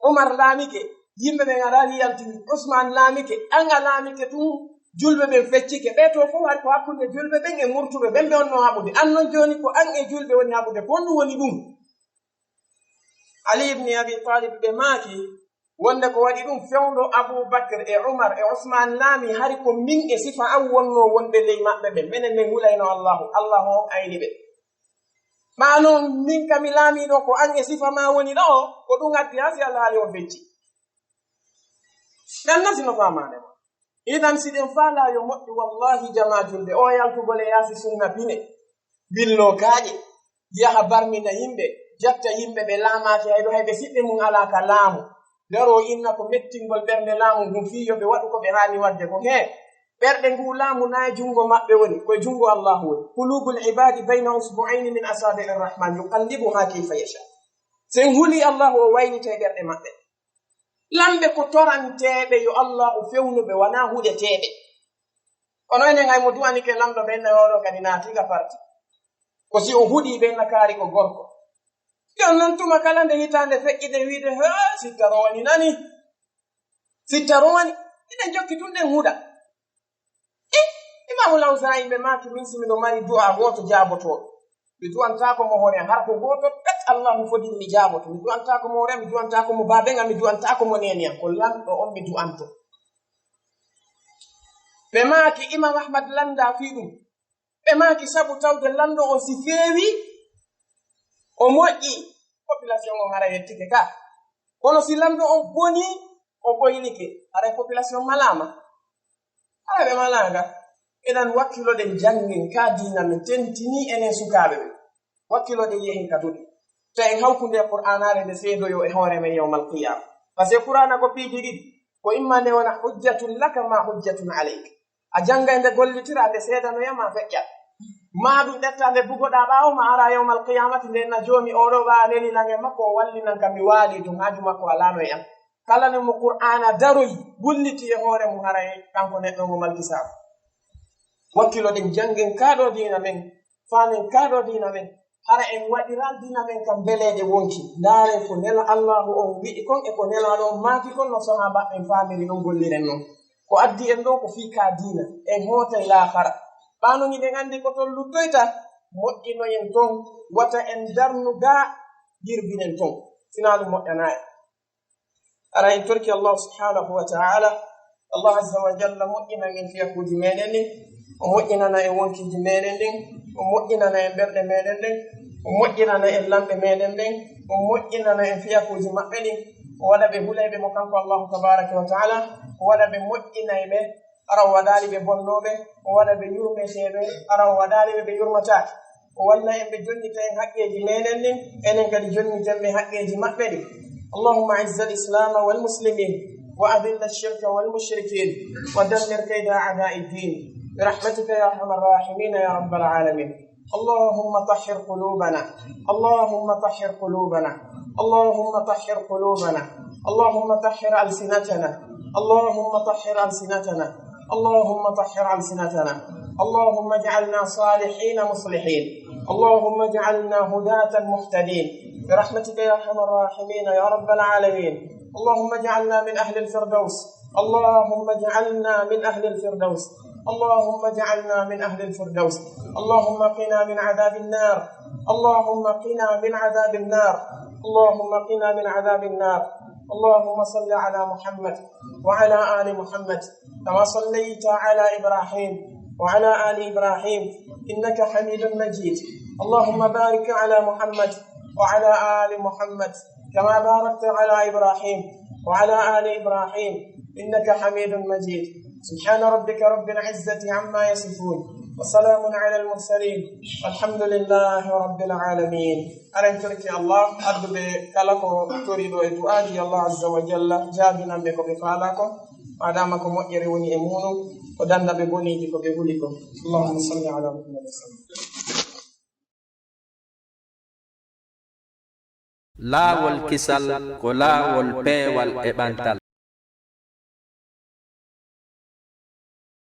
Umar laamike, yimɓe ɓen araali yalti wi. Usman laamike, an a laamike tun, julɓe ɓen feccike. Ɓee to fof hari ko hakkunde julɓe ɓen e murtuɓe ɓen ɓe on no haɓude. An non jooni ko an e julɓe woni haɓude. Ko honɗum woni ɗum?" Ali ibn Abi Talib ɓe maaki, wonde ko waɗi ɗum fewndo Abu Bakr e Umar e Usman laami, hari ko min e sifa an wonnoo wonde ley maɓɓe ɓen. Menen men hulayno Allahu, Allahu on ayni ɓe. Maa non min ka mi laamiiɗo ko an e sifa maa woni ɗo, ko ɗum addi haa si Alla haali on fecci. Ɗan nasi no faamaade ma. Idan si ɗen faalaa yo moƴƴu, wallahi jamaa julɓe, o yaltugol e yaasi sunna pine. Billoo kaaƴe, yaha barmina yimɓe, jatta yimɓe ɓe laamaaki hay ɗo, hay ɓe siɓɓe mum alaa ka laamu. Daroo inna ko mettingol ɓernde laamu ngun fii yo ɓe waɗu ko ɓe haani waɗde kon. Hee, ɓerɗe nguu laamu naa e junngo maɓɓe woni, ko e junngo Allaahu woni. Quluubul ibaadi bayna usbu'ayni min asaabi'ir rahmaan yuqallibuhaa kayfa yashaa. Sen hulii Allaahu o waylitay ɓerɗe maɓɓe. Lamɓe ko toranteeɓe yo Allaahu fewnu ɓe, wanaa huɗeteeɓe. Kono enen hay mo du'anike lamɗo ɓen na oɗo kadi naati nga parti. Ko si o huɗii ɓen na kaari ko gorko. Yo non tuma kala nde hitaande feƴƴi ɗen wiide, "Haa, sittaro woni nani. Sittaro woni." Eɗen jokki tun ɗen huɗa. Eh, Imaamu Lawzaa'i ɓe maaki, min si miɗo mari du'a gooto jaabotooɗo, mi du'antaako mo hoore am, hara ko gooto pet Allaahu fodii mi jaaboto. Mi du'antaako mo hoore am, mi du'antaako mo baaben am, mi du'antaako mo neene am. Ko lanɗo on mi du'anto. Ɓe maaki, Imaam Ahmad lanndaa fii ɗum. Ɓe maaki, sabu tawde lanɗo on si feewi, o moƴƴi, population on hara yettike ka. Kono si lanɗo on bonii, o ɓoynike, haray population malaama. Haray ɓe malaaka. Idan wakkiloɗen janngen ka diina men tentinii enen sukaaɓe ɓe. Wakkiloɗen yehen ka duɗe. Taw en hawku nde Qur'aanaare nde seedoyo e hoore men yawmal qiyaama. Parce que Qur'aana ko piiji ɗiɗi. Ko imma nde wona hujjatun laka ma hujjatun alayk. A janngay nde gollitira, nde seedanoya ma feƴƴa. Maa ɗum ƴetta nde bugoɗaa ɓaawo ma ara yawmal qiyaamati, nde na joomi oɗo ɓaa neli lan e makko, o wallinan ka mi waali ɗum, haaju makko alaano e am. Kala ne mo Qur'aana daroyi, gulliti e hoore mum, haray kanko neɗɗo ngo malkisaama. Wakkiloɗen janngen kaa ɗo diina men, faamen kaa ɗo diina men. Hara en waɗiraa diina men kan beleeɗe wonki. Ndaaren ko nela Allaahu on wi'i kon e ko nelaaɗo on maaki kon, no sahaabaaɓe ɓen faamiri non, golliren non. Ko addi en ɗoo ko fii kaa diina, en hootay laakara. Ɓaa non hiɗen anndi ko ton luttoyta, moƴƴinoyen ton, wata en darnu gaa, jirbinen ton. Sinaa ɗun moƴƴanaa en. Hara en torki Allaahu subhaanahu wa ta'aalaa, Allaahu azza wa jalla moƴƴinan en fiyakuuji meɗen ɗin, o moƴƴinana en wonkiiji meɗen ɗin, o moƴƴinana en ɓerɗe meɗen ɗen, o moƴƴinana en lamɓe meɗen ɗen, o moƴƴinana en fiyakuuji maɓɓe ɗin, o waɗa ɓe hulayɓe mo kanko Allaahu tabaaraka wa ta'aalaa, o waɗa ɓe moƴƴinayɓe, hara o waɗaali ɓe bonnooɓe, o waɗa ɓe yurmeteeɓe, hara o waɗaali ɓe ɓe yurmataake. O walla en ɓe jonnita en haqqeeji meɗen ɗin, enen kadi jonniten ɓe haqqeeji maɓɓe ɗin. اللهم أعز الإسلام والمسلمين وأذل الشرك والمشركين ودمر كيد أعداء الدين برحمتك يا أرحم الراحمين يا رب العالمين. اللهم طهر قلوبنا، اللهم طهر قلوبنا، اللهم طهر قلوبنا، اللهم طهر ألسنتنا، اللهم طهر ألسنتنا، اللهم طهر ألسنتنا، اللهم اجعلنا صالحين مصلحين، اللهم اجعلنا هداة مهتدين برحمتك يا أرحم الراحمين يا رب العالمين. اللهم اجعلنا من أهل الفردوس، اللهم اجعلنا من أهل الفردوس، اللهم اجعلنا من أهل الفردوس. اللهم قنا من عذاب النار، اللهم قنا من عذاب النار، اللهم قنا من عذاب النار. اللهم صل على محمد وعلى آل محمد كما صليت على إبراهيم وعلى آل إبراهيم إنك حميد مجيد. اللهم بارك على محمد وعلى آل محمد كما باركت على إبراهيم وعلى آل إبراهيم إنك حميد مجيد. سبحان ربك رب العزة عما يصفون وسلام على المرسلين والحمد لله رب العالمين. Hara en torki Allah, adduɓe kala ko toriiɗo e du'aaji, Allah azza wa jalla jaabinan ɓe ko ɓe faalaa kon, maadaama ko moƴƴere woni e muuɗum, o dannda ɓe boniiji ko ɓe huli kon. Allahumma salli ala Muhammad wa sallim. Laawol kisal ko laawol peewal e ɓantal.